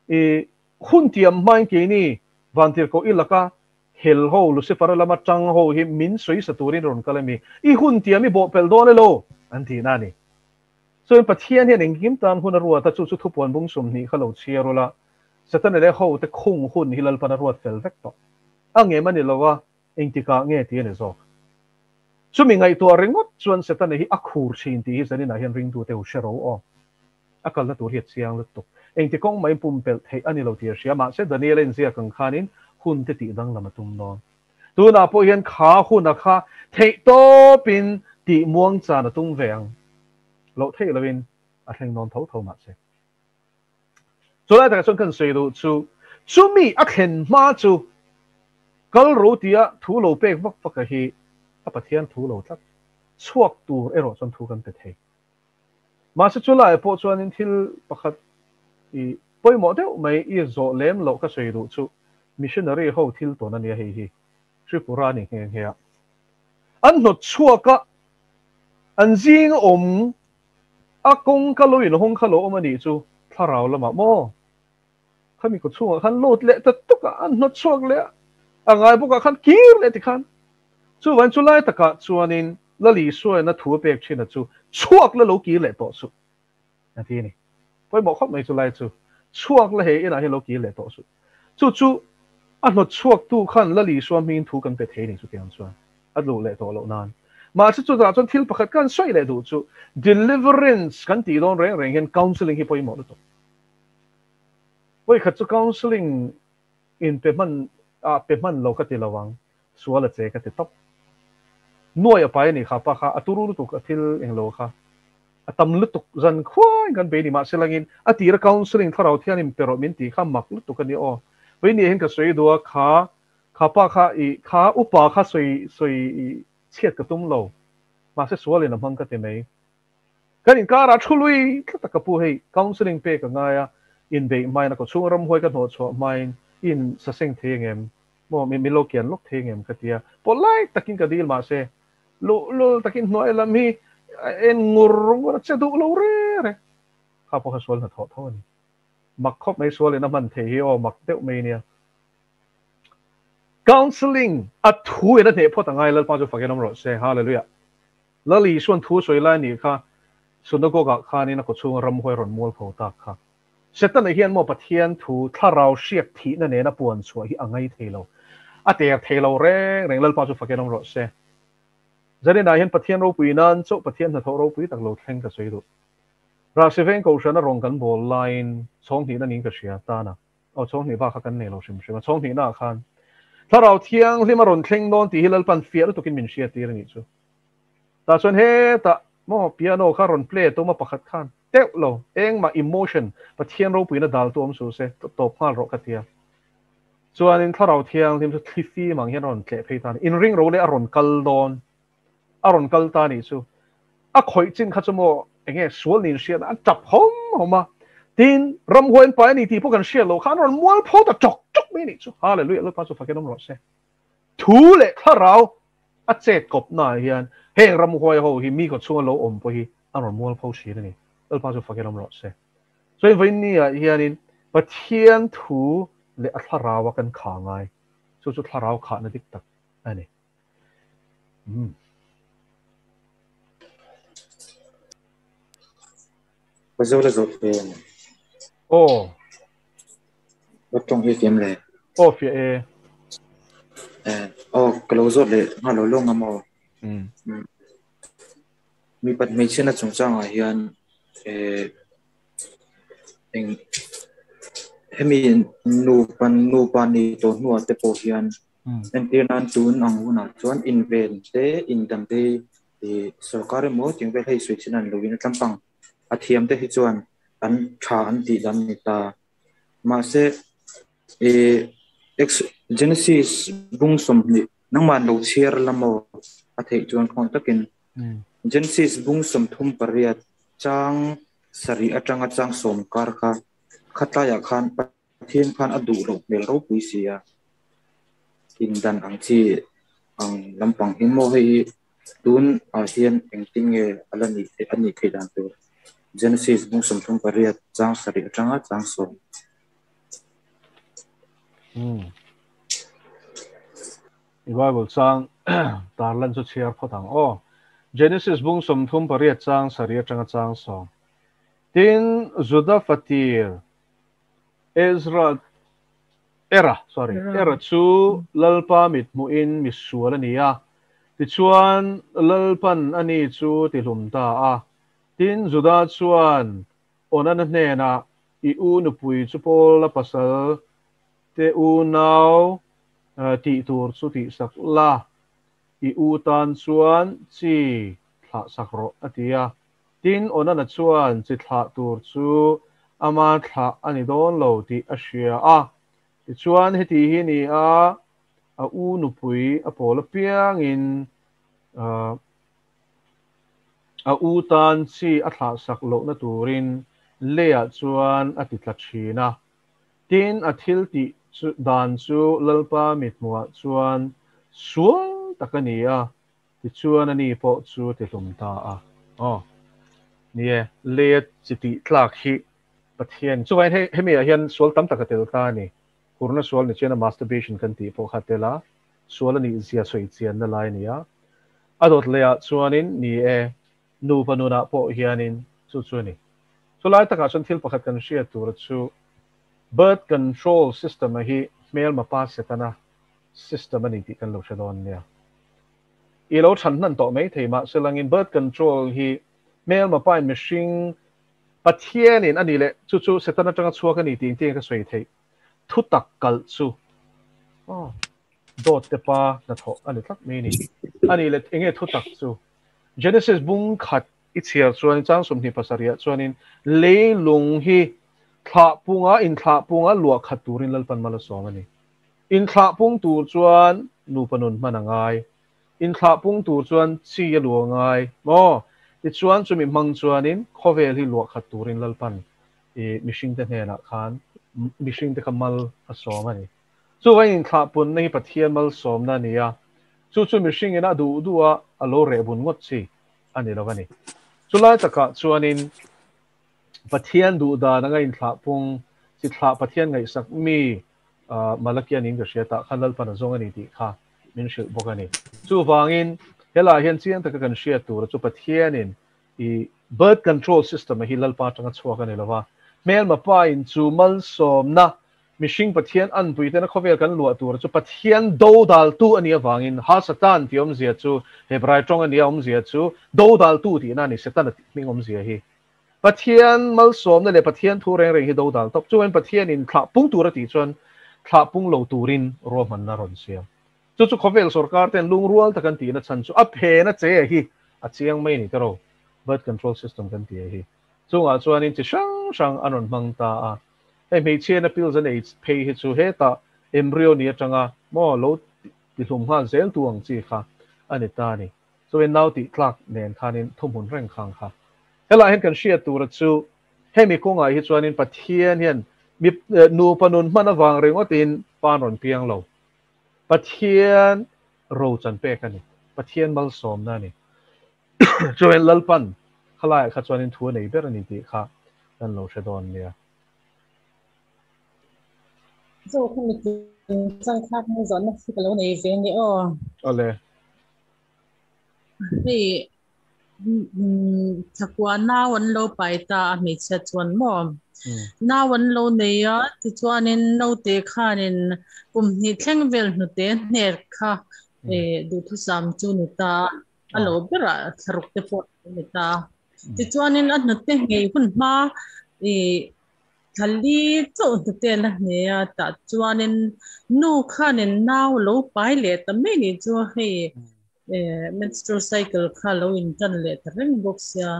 [SPEAKER 1] i Hun tiam hmain keini Vantirhkoh i laka hel ho, Lucifer-a lama tang ho hi min sawisa turin rawn kal a mi? I hun tiam i bawhpelh dawn elo? an tih na a ni. Chuan Pathian hian engkim tan hun a ruat a, chu chu thupuan bung 20 kha lo chhiar ula, Setana leh hote khung hun hi Lalpan a ruat fel vek tawh. A ngem a ni lo a, engtikah nge tih a ni zawk. Chumi ngaihtuah ringawt chuan Setana hi a khur thin tih hi zaninah hian ringtute u hre ro aw. A kalna tur hi a chiang lutuk. Engti kawng mai pumpelh theih a ni lo tih a hria. Mahse Daniel-a inziak ang khanin hun te tih danglam a tum dawn. Tunah pawh hian kha huna kha theih tawpin tih muang chan a tum ve ang. Loh theih loin a thleng dawn tho tho mahse. Chulai takah chuan kan sawi duh chu, chumi a thlen hma chu kal ro tia thu lo pek vak vak a hi a Pathian thu lo tlat. Chhuak tur erawh chuan thu kan pe thei. Mahse chulaiah pawh chuanin thil pakhat i pawimawh deuh mai i zawh lem loh ka sawi duh chu missionary ho thil tawn a nia hei hi Tripura a ni nghe nghe a. An hnawt chhuak a, an zinga awm a kawngka lo inhawng kha lo awm a nih chu thlarau lamah maw? Khami kaw chhungah khan load leh ta tuk a, an hnawt chhuak leh a, a ngai bawkah khan kir leh tikhan. Chuvangin chulai takah chuanin Lal Isuain a thu a pek thin a chu chhuak la lo kir leh tawh suh a ti a ni. Pawimawh khawp mai chulai chu chhuak la hei inah hian lo kir leh tawh suh. Chu chu a hnawt chhuaktu khan Lal Isua hmingin thu kan pe thei a ni chutiang chuan a luh leh tawh loh nan. Mahse chutah chuan thil pakhat kan sawi leh duh chu deliverance kan tih dawn reng reng hian counselling hi pawimawh lutuk. Vawikhat chu counselling in pe hman ah pe hman lo ka ti lo ang, sual a che ka ti tawp. Nuai a pai a nih kha pa kha a turu lutuk a thil englo kha a tam lutuk zan khuaiin kan bei ni mahse langin a tira counselling thlarau thian in pe rawh min tih kha mak lutuk a ni aw. Vawini ah hian ka sawi duh a kha kha pa kha i kha upa kha sawi sawi chhiat ka tum lo mahse sualin a hmang ka ti mai. Kan inkarah thu lui tlat a ka pu hei counselling pek a ngai a, inbeih hmain a kawchhung ramhuai ka hnawhchhuah hmain i in saseng thei angem maw min lo kian lawk thei angem ka ti a, polite takin ka dil mahse luhlul takin hnuai lam hi a en ngur ngur a che duh lo re re kha pawh kha sual hnathawh tho a ni. Mak khawp mai sualin a hman thei hi aw mak deuh mai nia. Counselling a thu in a hneh phawt a ngai Lalpa chu fakin awm rawh se Hallelujah. Lal Isuan thu sawi lai nih kha Synagogue-ah khanin a kawchhunga ramhuai rawn mual pho tak kha. Setana hian maw Pathian thu thlarau hriak thihna nena puan chhuah hi a ngai thei lo. A ter thei lo reng reng Lalpa chu fakin awm rawh se. Zaninah hian Pathian ropui nan chauh Pathian hnathawh ropui tak lo thleng ka sawi duh. Rahsiveng Kohhrana rawn kan bawl laiin chhawng hnihna niin ka hria tana. Aw chhawng hnih bak kha kan nei lo hrim hrim a, chhawng hnihnaah khan Thlarau Thianghlim a rawn thleng dawn tih hi Lalpan fiah lutukin min hriattir a nih chu. Tah chuan hetah maw piano kha rawn play tum a pakhat khan teuh lo, engmah emotion Pathian ropuina daltu awm suh se, tawp nghal rawh ka ti a. Chuanin Thlarau Thianghlim chu thli fim ang hian a rawn tleh phei ta a ni. Inring ro leh a rawn kal dawn, a rawn kal ta a nih chu. A khawih chin kha chu maw enge sual niin hriat a tap hawm hawm a. Tin, ramhuai an pai a ni tih pawh kan hriat loh khan a rawn mual pho ta chawk chawk mai a nih chu. Hallelujah, Lalpa chu fakin awm rawh se. Thu leh thlarau a chet kawpnaah hian heng ramhuai ho hi mi kaw chhunga lo awm pawh hi an rawn mual pho thin a ni. Lalpa chu fakin awm rawh se. Chuan vawiinniah hianin Pathian thu leh a thlaraua kan kha ngai. Chu chu thlarau khahna dik tak a ni. Umm.
[SPEAKER 4] Ka zo la zawh ve ang.
[SPEAKER 1] Aw.
[SPEAKER 4] Ka tawng hi fiam le.
[SPEAKER 1] Aw fiah e.
[SPEAKER 4] Eh, aw ka lo zawt leh nghal lo lawng ang aw.
[SPEAKER 1] Umm.
[SPEAKER 4] Mipat hmeichhiatna chungchangah hian eh eng hemi nupa nupa ni tawh hnuah te pawh hian Entir nan tun ang hunah chuan inven te, indam te hi sorkar emaw ting vel hei sawi chin an loin a tlampang a thiam te hi chuan an tha an tih dan ni ta. Mahse ih Genesis bung 20 nangmah lo chhiar la maw a theih chuan khawn takin Genesis bung 38 chang 7 atanga chang 10 kar kha khatlaiah khan Pathian khan a duh loh hmel ropui si a, indan ang chi ang lampang hi maw hei hi tun ah hian engtin nge a la nih theih a nih theih dan tur Genesis bung 38 chang 7 atanga chang 10.
[SPEAKER 1] Umm. I Bible chang tarlan chu chhiar phawt ang aw. Genesis bung 38 chang 7 atanga chang 10. Tin, Juda fatir Ezra, Era, sorry, Era chu Lalpa mit hmuhin mi sual a ni a, tichuan Lalpan a ni chu tihlum ta a. Tin, Juda chuan Onana hnenah, I u nupui chu Paula pasal te unau tih tur chu tihsak la, i u tan chuan chi thlahsak rawh, a ti a. Tin, Onana chuan chi thlah tur chu ama thlah a ni dawn lo tih a hria a. Tichuan, heti hi ni a, a u nupui a pawl apiangin a u tan chi a thlahsak lohna turin leiah chuan a ti tla thin a. Tin, a thil tih dan chu Lalpa mithmuhah chuan sual tak a ni a. Tichuan ani pawh chu a tihlum ta a. Aw. Ni e, leia chi tih tlak hi Pathian chuvangin hei hemi ah hian sual tam tak a tel ta a ni. Hurna sual ni chian a masturbation kan tih pawh kha a tel a, sual a nih zia sawi chianna lai a ni a. A dawt leh ah chuanin ni e, nupa nunah pawh hianin chu chu a ni. Chulai takah chuan thil pakhat kan hriat tur chu birth control system a hi hmelma pa setana system a ni tih kan lo hre dawn nia. I lo than hnan tawh mai thei mahse langin birth control hi hmelma pain mihring Pathianin a ni leh chu chu Satan atanga chhuak a ni tih engtin nge ka sawi theih? Thu tak kalh chu aw dawt te pa hnathawh a ni tlat mai ni. A nih leh enge thu tak chu? Genesis bung khat i chhiar chuan chang 27 ah chuanin leilung hi thlah punga inthlah punga luah khat turin Lalpan mal a sawm a ni. Inthlah pung tur chuan nupa nun hman a ngai. Inthlah pung tur chuan chi a luah a ngai maw? Tichuan chumi hmang chuanin khawvel hi luah khat turin Lalpan i mihringte hnenah khan mihringte kha mal a sawm a ni. Chuvangin inthlah punna hi Pathian malsawmna a ni a, chu chu mihringin a duh duh a a lo reh bun ngawt chi a ni lo a ni. Chulai takah chuanin Pathian duh dan anga inthlah pung chi thlah Pathian ngaihsak mi Malakia niin ka hria tah khan Lalpan a zawng a ni tih kha min hrilh bawk a ni. Chuvangin helaiah hian chiang taka kan hriat tura chu Pathianin i birth control system a hi Lalpa atanga chhuak a ni lova, hmelma pa in chu malsawmna mihring Pathian anpui tena khawvel kan luah tura chu Pathian dodaltu a nih avangin ha Satan tih awmzia chu Hebrai tawng a nia awmzia chu dodaltu tihna a ni Setana hming awmzia hi. Pathian malsawmna leh Pathian thu reng reng hi dodal tawp. Chuan Pathianin thlah pung tur a tih chuan thlah pung lo turin ruahmanna rawn siam. Chu chu khawvel sorkar ten lungrual tak an tihna chhan chu a phena che hi a chiang mai a ni tiraw? Birth control system kan tih hi. Chungah chuanin chi hrang hrang an rawn hmang ta a. Hei hmeichhiana pills an ei phei hi chu hetah embryo ni atanga maw lo tihlum nghal zel tu ang chi kha a ni ta a ni. Chuan nau tih tlak nen khanin thuhmun reng khang kha. Helaiah hian kan hriat tura chu hemi kawngah hi chuanin Pathian hian mi nupa nun hman avang ringawtin pan rawn piang lo. Pathian ro chan pek a ni. Pathian malsawmna a ni. Chuan Lalpan khalaiah kha chuanin thu a nei ber a ni tih kha kan lo hre dawn nia.
[SPEAKER 5] Zo kha mi chang kha kan zawhna hi ka lo nei ve nge aw.
[SPEAKER 1] Awle.
[SPEAKER 5] Hei thakua nau an lo pai ta a hmeichhia chuan maw nau an lo nei a tichuanin naute khanin kum hnih thleng vel hnute hnek kha duhthusam chu ni ta a lo berah thlaruk te pawh ni ta tichuanin a hnute ngei hun hma i Thali chauh hnute la hne a, tah chuanin nu khanin nau lo pai leh ta mai ni chu hei menstrual cycle kha lo in tan leh ta reng bawk sia.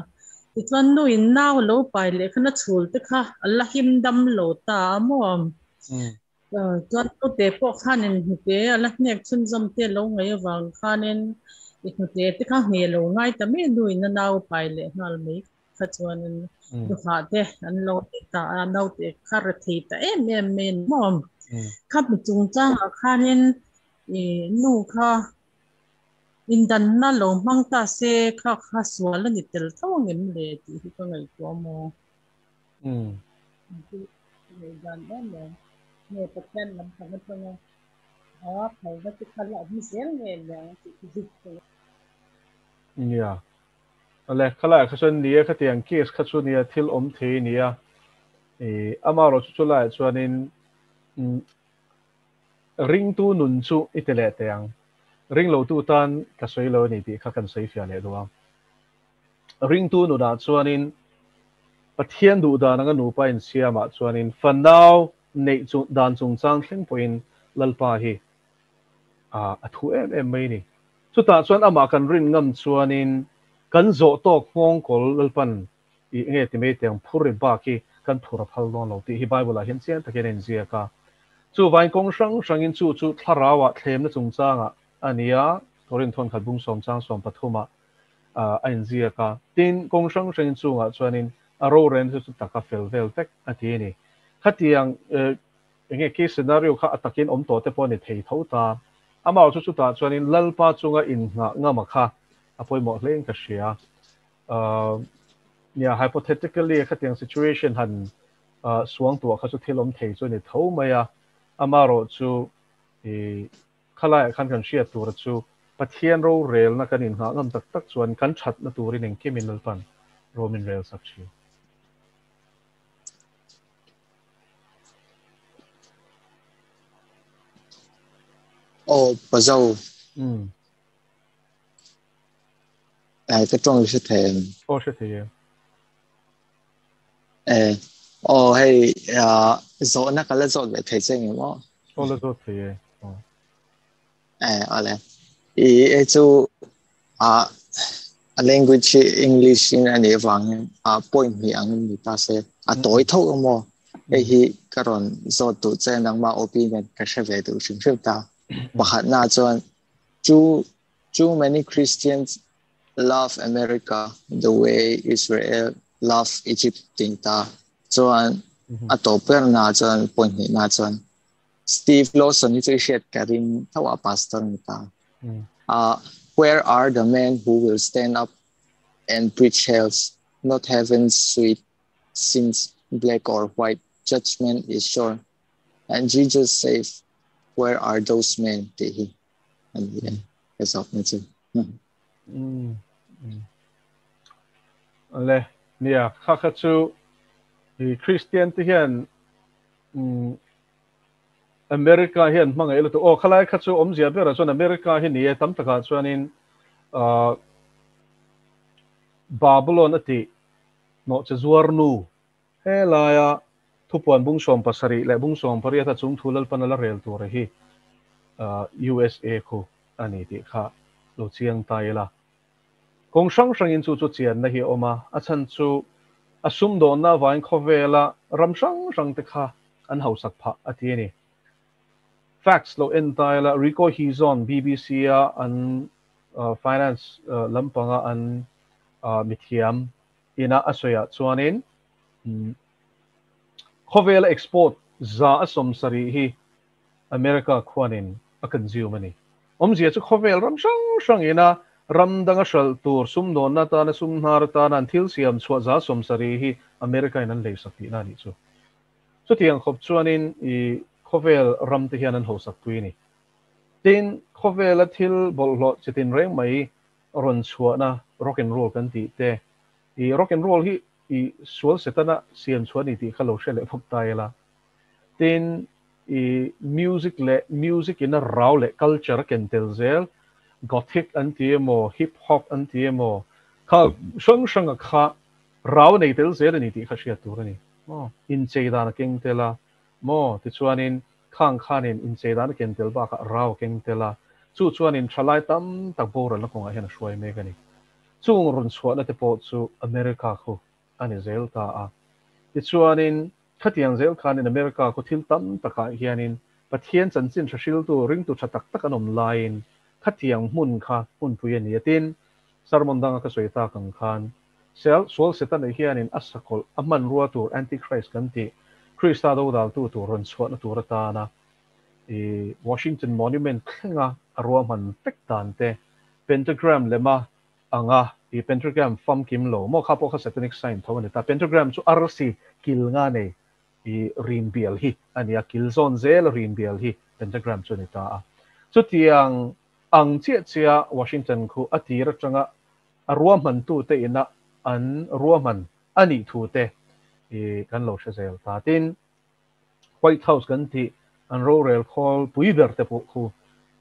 [SPEAKER 5] Tichuan nu in nau lo pai leh khan a chhul te kha a la him dam lo ta a maw. Chuan naute pawh khanin hnute a la hnek chhunzawm te lo ngaih avang khanin i hnute te kha hne lo ngai ta mai nu in a nau pai leh nghal mai kha chuanin duhah te an lo ti ta a, naute kha re thei ta em em mai a ni maw? Kha mi chungchangah khanin i nu kha indanna lo hmang ta se kha kha sual a ni tel tho angem le tih hi ka ngaihtuah maw? Ngaihdan em em nge Pathian lampang atanga a phalna te kha la awm zel nge niang tih hi ka
[SPEAKER 1] Nia. Awle, khalaiah kha chuan nia khatiang case kha chu nia thil awm thei nia. I amaherawh chu chulaiah chuanin ringtu nun chu i ti leh teh ang. Ringlotu tan ka sawi lo a ni tih kha kan sawi fiah leh duh a. Ringtu nunah chuanin Pathian duh dan anga nupa insiamah chuanin fanau neih chu dan chungchang thleng pawhin Lalpa hi a thu em em mai a ni. Chutah chuan amah kan rin ngam chuanin kan zawh tawk nghawngkawl Lalpan i nge ti mai tiang phur ri bak hi kan phur a phal dawn lo tih hi Bible ah hian chiang takin a inziak a. Chuvain kawng hrang hrangin chu chu thlarauah thlemna chungchangah a ni a, Korinth thawn khat bung sawm chang sawm pathumah a inziak a. Tin, kawng hrang hrangin chungah chuanin a rorelna chu chu taka fel vel vek a ti a ni. Khatiang enge case scenario kha a takin awm tawh te pawh a ni thei tho ta. Amah chu chutah chuanin Lalpa chunga innghah ngam a kha a pawimawh hlein ka hria. Nia, hypothetically khatiang situation han suangtuah kha chu thil awm thei chu a ni tho mai a. Amaherawh chu i khalaiah khan kan hriat tura chu Pathian rorelna kan innghah ngam tak tak chuan kan thatna turin engkimin Lalpan ro min rel sak thin.
[SPEAKER 6] Aw Pazo. Eh ka tawng hre thei em?
[SPEAKER 1] Aw hre thei e.
[SPEAKER 6] Eh aw hei zawhna ka la zawt ve thei che nge maw?
[SPEAKER 1] Aw la zawt thei e. Aw.
[SPEAKER 6] Eh awle. I hei chu ah a language hi English in a nih avangin ah point hnih angin ni ta se a tawi tho emaw hei hi ka rawn zawt duh che nangmah opinion ka hre ve duh hrim hrim ta. Pakhatna chuan too too many Christians love America the way Israel love Egypt tih ta chuan a tawp berna chuan point hnihna chuan Steve Lawson hi chu i hriat ka ring tho a pastor ni ta. Where are the men who will stand up and preach hell's not heaven's sweet since black or white judgment is sure and Jesus save where are those men tih hi a ni e ka zawk na chu.
[SPEAKER 1] Le nia kha kha chu i Christian te hian America hian hmangaih lutuk aw khalai kha chu awmzia berah chuan America hi ni e tam takah chuanin Babylon a tih hnawh che zuar nu helaia thupuan bung 70 leh bung 18 a chung thu Lalpan a la rel tur hi USA khu a ni tih kha lo chiang ta ila. Kawng hrang hrangin chu chu chianna hi a awm a, a chhan chu a sumdawnna avangin khawvela ram hrang hrang te kha an hausak phah a ti a ni. Facts lo en ta ila, Rico Hizon, BBC a an finance lampanga an mithiam ina a sawiah chuanin khawvela export 70% hi America khuanin a consume a ni. Awmzia chu khawvel ram hrang hrangin a ram danga hralh tur sumdawnna atana sum hnar atana an thil siam chhuah 70% hi America in an leisak tihna a nih chu. Chutiang khawp chuanin i khawvel ram te hian an hausak pui a ni. Tin, khawvela thil bawlhhlawh chitin reng mai rawn chhuahna rock and roll kan tih te, i rock and roll hi i sual setana siam chhuah a ni tih kha lo hre leh bawk ta ila. Tin, i music leh music in a rau leh culture a ken tel zel, Gothic an ti emaw, hip hop an ti emaw, kha hrang hranga kha rau a nei tel zel a ni tih kha hriat tur a ni. Maw? Inchei dan a keng tel a, maw? Tichuanin khang khanin inchei dan a ken tel bakah rau a keng tel a, chu chuanin thalai tam tak boralna kawngah hian a hruai mek a ni. Chung rawn chhuahna te pawh chu America khu a ni zel ta a. Tichuanin Khatiang zel khanin America khaw thil tam takah hianin Pathian chanchin tha hriltu ringtu tha tak tak an awm laiin khatiang hmun kha hmunpui a ni a tin, sermon danga ka sawi tak ang khan sel sual Setana hianin a sakawlh a hmanrua tur Antichrist kan tih Krista dodaltu tur rawn chhuahna tur atana i Washington Monument thlenga a ruahman vek dan te Pentagram lema anga i pentagram famkim lo maw kha pawh kha satanic sign tho a ni ta. Pentagram chu arsi kil nga nei i rin bial hi a ni a, kil zawn zel a rin bial hi pentagram chu a ni ta a. Chutiang ang chiah chiah Washington khu a tir atanga a ruahmantu te ina an ruahman a nih thu te i kan lo hre zel ta. Tin, White House kan tih an rorel khawl pui ber te pawh khu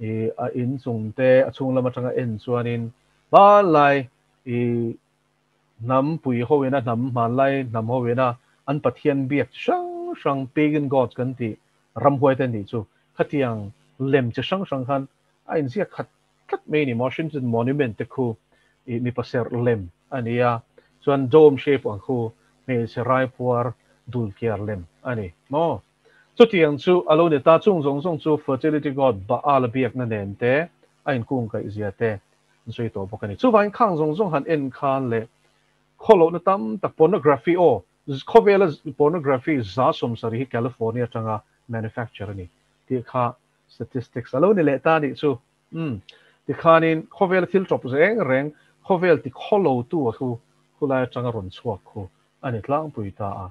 [SPEAKER 1] i a in chung te a chhung lam atanga en chuanin hmanlai i hnam pui ho ina hnam hmanlai hnam ho ina an Pathian biak chi hrang hrang pagan gods kan tih ramhuai te nih chu khatiang lem chi hrang hrang khan a inziak khat tlat mai a ni. Washington Monument te khu i mipa serh lem a ni a, chuan dome shape ang khu hmeichhe raipuar dulkiar lem a ni maw? Chutiang chu a lo ni ta, chung zawng zawng chu fertility god Baal a biakna nen te a inkungkaih zia te an sawi tawh bawk a ni. Chuvangin khang zawng zawng han en khan leh khawlohna tam tak pornography aw khawvela pornography 70% hi California atanga manufacture a ni tih kha. Statistics a lo ni leh ta nih chu. Umm. Tikhanin khawvela thil tawp reng reng, khawvel ti khawlotu a thu khulai atanga rawn chhuak khu a ni tlangpui ta a.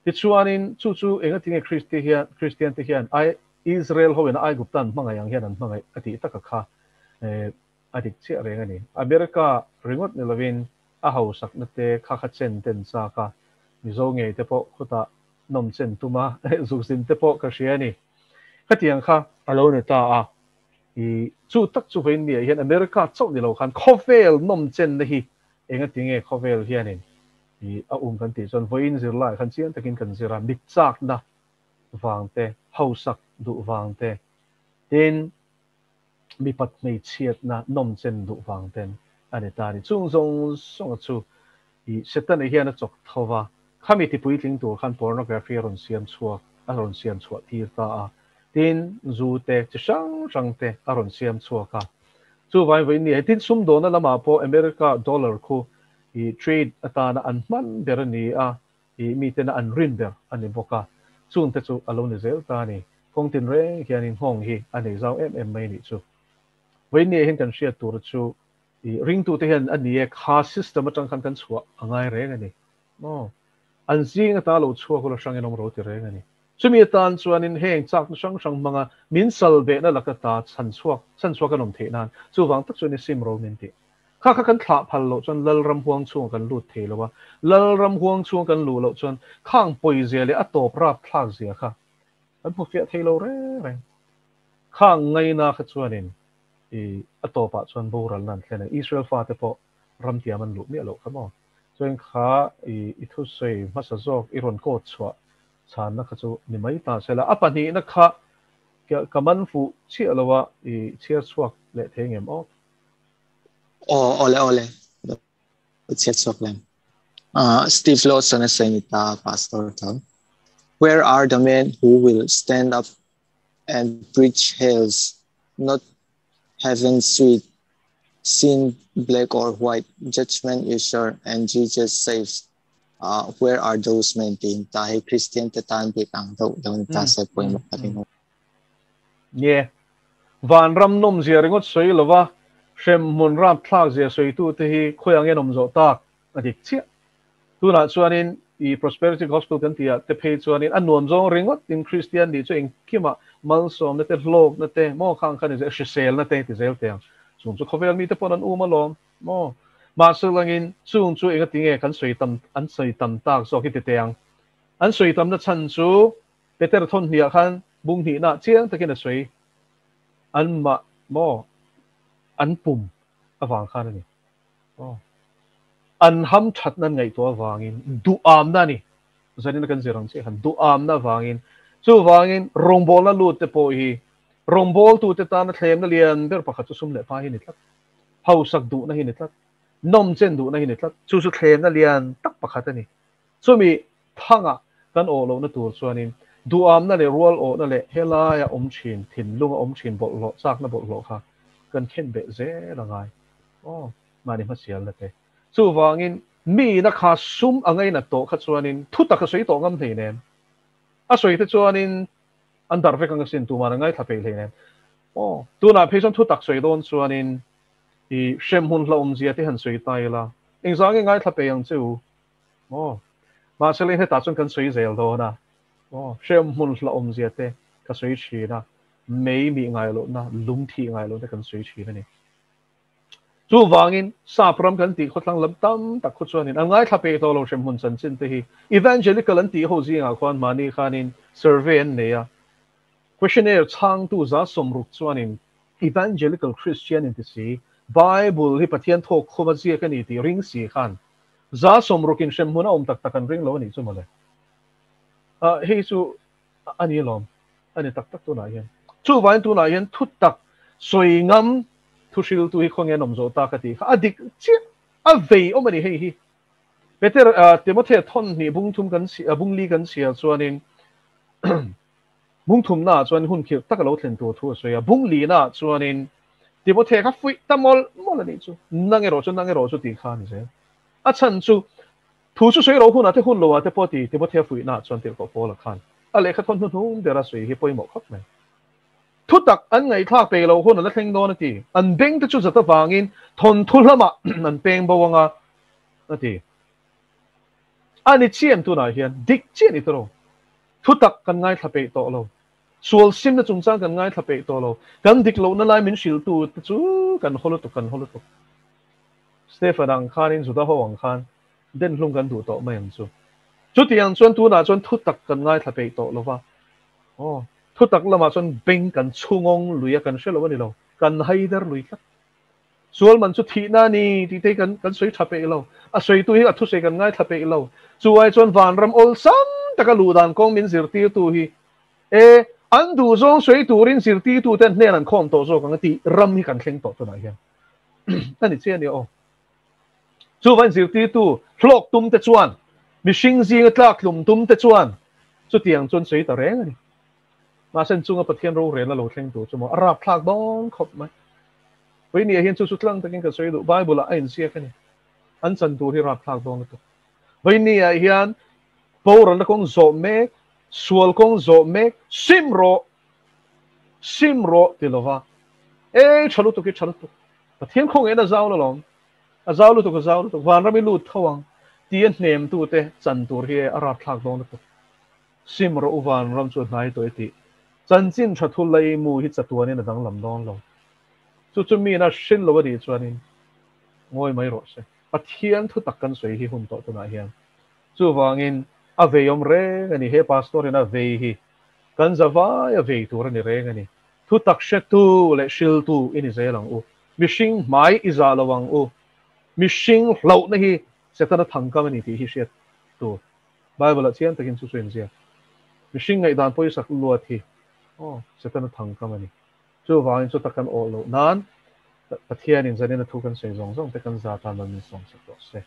[SPEAKER 1] Tichuanin chu chu engatinge Kristi hian Kristian te hian ai Israel hoin Aigupta an hmangaih ang hian an hmangaih a tih taka kha a dik chiah reng a ni. America ringawt ni lovin a hausakna te kha kha chen ten chak a, Mizo ngei te pawh khutah nawm chen tum a, zukzin te pawh ka hria a ni. Khatiang kha a lo ni ta a, i chu tak chu vawiin ni ah hian America chauh ni lo khan khawvel nawm chenna hi engatinge khawvel hianin i a um kan tih chuan vawiin zirlaiah khan chiang takin kan zir a, mit chakna vang te, hausak duh vang te, tin mipat hmeichhiatna nawm chen duh vang ten a ni ta a ni. Chung zawng zawnga chu i Setana hian a chawk tho va, khami ti puitling tur khan pornography a rawn siam chhuak, a rawn siam chhuah tir ta a. Tin, zu te, chi hrang hrang te a rawn siam chhuak a. Chuvangin vawiin ni tin sumdawna lamah pawh America dollar khu i trade atana an hman ber a ni a, i mitena an rin ber a ni bawk a. Chungte chu a lo ni zel ta a ni. Kawng tinreng hianin nghawng hi a nei zau em em mai nih chu. Vawiin ni ah hian kan hriat tur chu I ringtute hian a ni e, kha system atang khan kan chhuah a ngai reng a ni. Maw? An zing ata lo chhuak ula hrang in awm ro ti reng a ni. Chumi atan chuanin heng chakna hrang hrang hmanga min sal behna laka ta chhan chhuak chhan chhuak an awm theih nan chuvang tak chuan i sim ro min tih. Kha kha kan thlah phal loh chuan Lalram huang chhunga kan lut thei lo a, Lalram huang chhunga kan luh loh chuan khang pawizia leh a tawp rap thlak zia kha kan hmu fiah thei lo reng reng. Khang ngaina kha chuanin I a tawpah chuan boralna an thlen a, Israel fate pawh ram tiam an luh miah loh kha maw? Chuan kha i i thusawi hmasa zawk i rawn kawt chhuah chhanna kha chu ni mai ta se la, a pahnihna kha ka man fuh chiah lo a, i chhiar chhuak leh thei ngem aw?
[SPEAKER 6] Aw, awle awle, ka chhiar chhuak lem. Steve Lawson a sawi ni ta, Pastor tho. Where are the men who will stand up and preach hell's not heaven sweet sin black or white judgment is sure and Jesus saves uh, where are those men tiin ta hei Christian te tan bik ang deuh lo ni ta se pawimawh ka ring.
[SPEAKER 1] Nge vanram nawm zia ringawt sawi lova hremhmun rapthlak zia sawitu te hi khawi ang en awm zawh tak a dik chiah. Tunah chuanin i Prosperity Gospel kan tih ah te phei chuanin a nuam zawng ringawt in Kristian nih chu engkimah malsawmna te, hlawkna te, maw khang khan i hriselna te ti zel teh ang. Chung chu khawvel mite pawn an um alawm maw? Mahse langin chung chu engati nge kan sawi tam an sawi tam tak zawk hi ti teh ang. An sawi tamna chhan chu Peter thawn hniah khan bung hnihna chiang takin a sawi an mah maw an pum avang khan a ni. Aw. An ham thatna an ngaihtuah avangin duhamna a ni. Zanin a kan zir ang chiah khan duhamna avangin. Chuvangin rawngbawlna lut te pawh hi rawngbawltute tana thlemna lian ber pakhat chu sum leh pa hi a ni tlat. Hausak duhna hi a ni tlat. Nawm chen duhna hi a ni tlat. Chu chu thlemna lian tak pakhat a ni. Chumi thanga kan awh lohna tur chuanin duhamna leh rual awhna leh helaia awm thin, thinlunga awm thin bawlhhlawh, chakna bawlhhlawh kha kan khen beh zel a ngai. Aw, mahni hmasialna te. Chuvangin miin a kha sum a ngainat tawh kha chuanin thu tak a sawi tawh ngam hleinem. A sawi te chuanin an darh vek ang asin, tuman an ngaithla peih hleinem. Aw, tunah phei chuan thu tak sawi dawn chuanin i hremhmun hlauhawmzia te han sawi ta ila, engzah nge ngaithla peih ang che u? Aw, mahse lei hetah chuan kan sawi zel dawn a. Aw, hremhmun hlauhawmzia te ka sawi thin a, mei mih ngai lohna, lung thih ngai lohna kan sawi thin a ni. Chuvangin, sap ram kan tih khawthlang lam tam tak khu chuanin an ngaithla peih tawh lo hremhmun chanchin te hi. Evangelical an tih ho zingah khuan mahni khanin survey an nei a, questionnaire chhangtu 60% chuanin Evangelical Christian inti si, Bible hi Pathian thawk khuma ziak a ni tih ring si khan 60% in hremhmun a awm tak tak an ring lo a nih chu mawle. Hei chu a ni alawm, a ni tak tak tunah hian. Chuvangin tunah hian thu tak sawi ngam thu hriltu hi khawnge an awm zawh ta ka tih kha a dik chiah, a vei awm a ni hei hi. Peter, Timothea thawn hnih bung thum kan bung li kan chhiar chuanin bung thumnaah chuan hun khirh tak a lo thlen tur thu a sawi a, bung linaah chuanin Timothea kha fuih ta mawlh mawlh a nih chu, nang erawh chu, nang erawh chu tih kha a ni zel. A chhan chu Thu chu sawi ro hunah te hun loah te pawh ti Timothea fuihnaah chuan tirhkoh Paula khan a lehkha thawn hnuhnung bera sawi hi pawimawh khawp mai. Thutak an ngaihthlak peih loh hun a la thleng dawn a ti. An beng te chu zat avangin thawnthu lamah an peng bo anga a ti. A ni chian tunah hian dik chiah ni tawh lo. Thutak kan ngaithla peih tawh lo. Sual simna chungchang kan ngaithla peih tawh lo. Kan dik lohna lai min hrilhtu te chu kan haw lutuk kan haw lutuk. Stephen ang khanin Juda ho ang khan den hlung kan duh tawh mai ang chu. Chutiang chuan tunah chuan thutak kan ngaithla peih tawh lo va. Aw, thutak lamah chuan beng kan chhungawng lui a kan hre lo a ni lo. Kan haider lui tlat. Sual man chu thihna a ni tih te hi kan kan sawi tha peih lo. A sawitu hi a thusawi kan ngaithla peih lo. Chu ai chuan vanram awlsam taka luh dan kawng min zirtirtu hi e, an duhzawng sawi turin zirtirtuten hnen an khawm tawh zawk ang a tih ram hi kan thleng tawh tunah hian. A ni chiah a nia aw. Chuvain zirtirtu hlawk tum te chuan, mihring zinga tlak tlum tum te chuan chutiang chuan sawi ta reng a ni. Mahse chunga Pathian rorelna lo thleng tur chu maw a rapthlak dawn khawp mai. Vawinia hian chu chu tlang takin ka sawi duh, Bible ah a inziak a ni. An chan tur hi rapthlak dawn lutuk. Vawinia hian boralna kawng zawh mek, sual kawng zawh mek, sim rawh, sim rawh ti lova, e tha lutuk hi tha lutuk, Pathian khawngaihna a zau alawm, a zau lutuk a zau lutuk, vanram i lut tho ang tia hnemtute chan tur hi a rapthlak dawn lutuk. Sim rawh u vanram chu a hnai tawh e tih chanchin tha thu lei mu hi chatuanin a danglam dawn lo. Chu chu mina hrilh lo a nih chuanin ngawi mai rawh se. Pathian thu tak kan sawi hi hun tawh tunah hian. Chuvangin a vei awm reng a ni. He pastor in a vei hi kan zavai a vei tur a ni reng a ni. Thu tak hretu leh hriltu i ni zel ang u. Mihring hmai i zah lo ang u. Mihring hlauhna hi Setana thangkam a ni tih hi hriat tur. Bible ah chiang takin chu chu inziak. Mihring ngaihdan pawisak luat hi aw Setana thangkam a ni. Chuvangin chu tak kan awh loh nan Pathianin zanin a thu kan sawi zawng zawng te kan za tan man min sawmsak rawh se.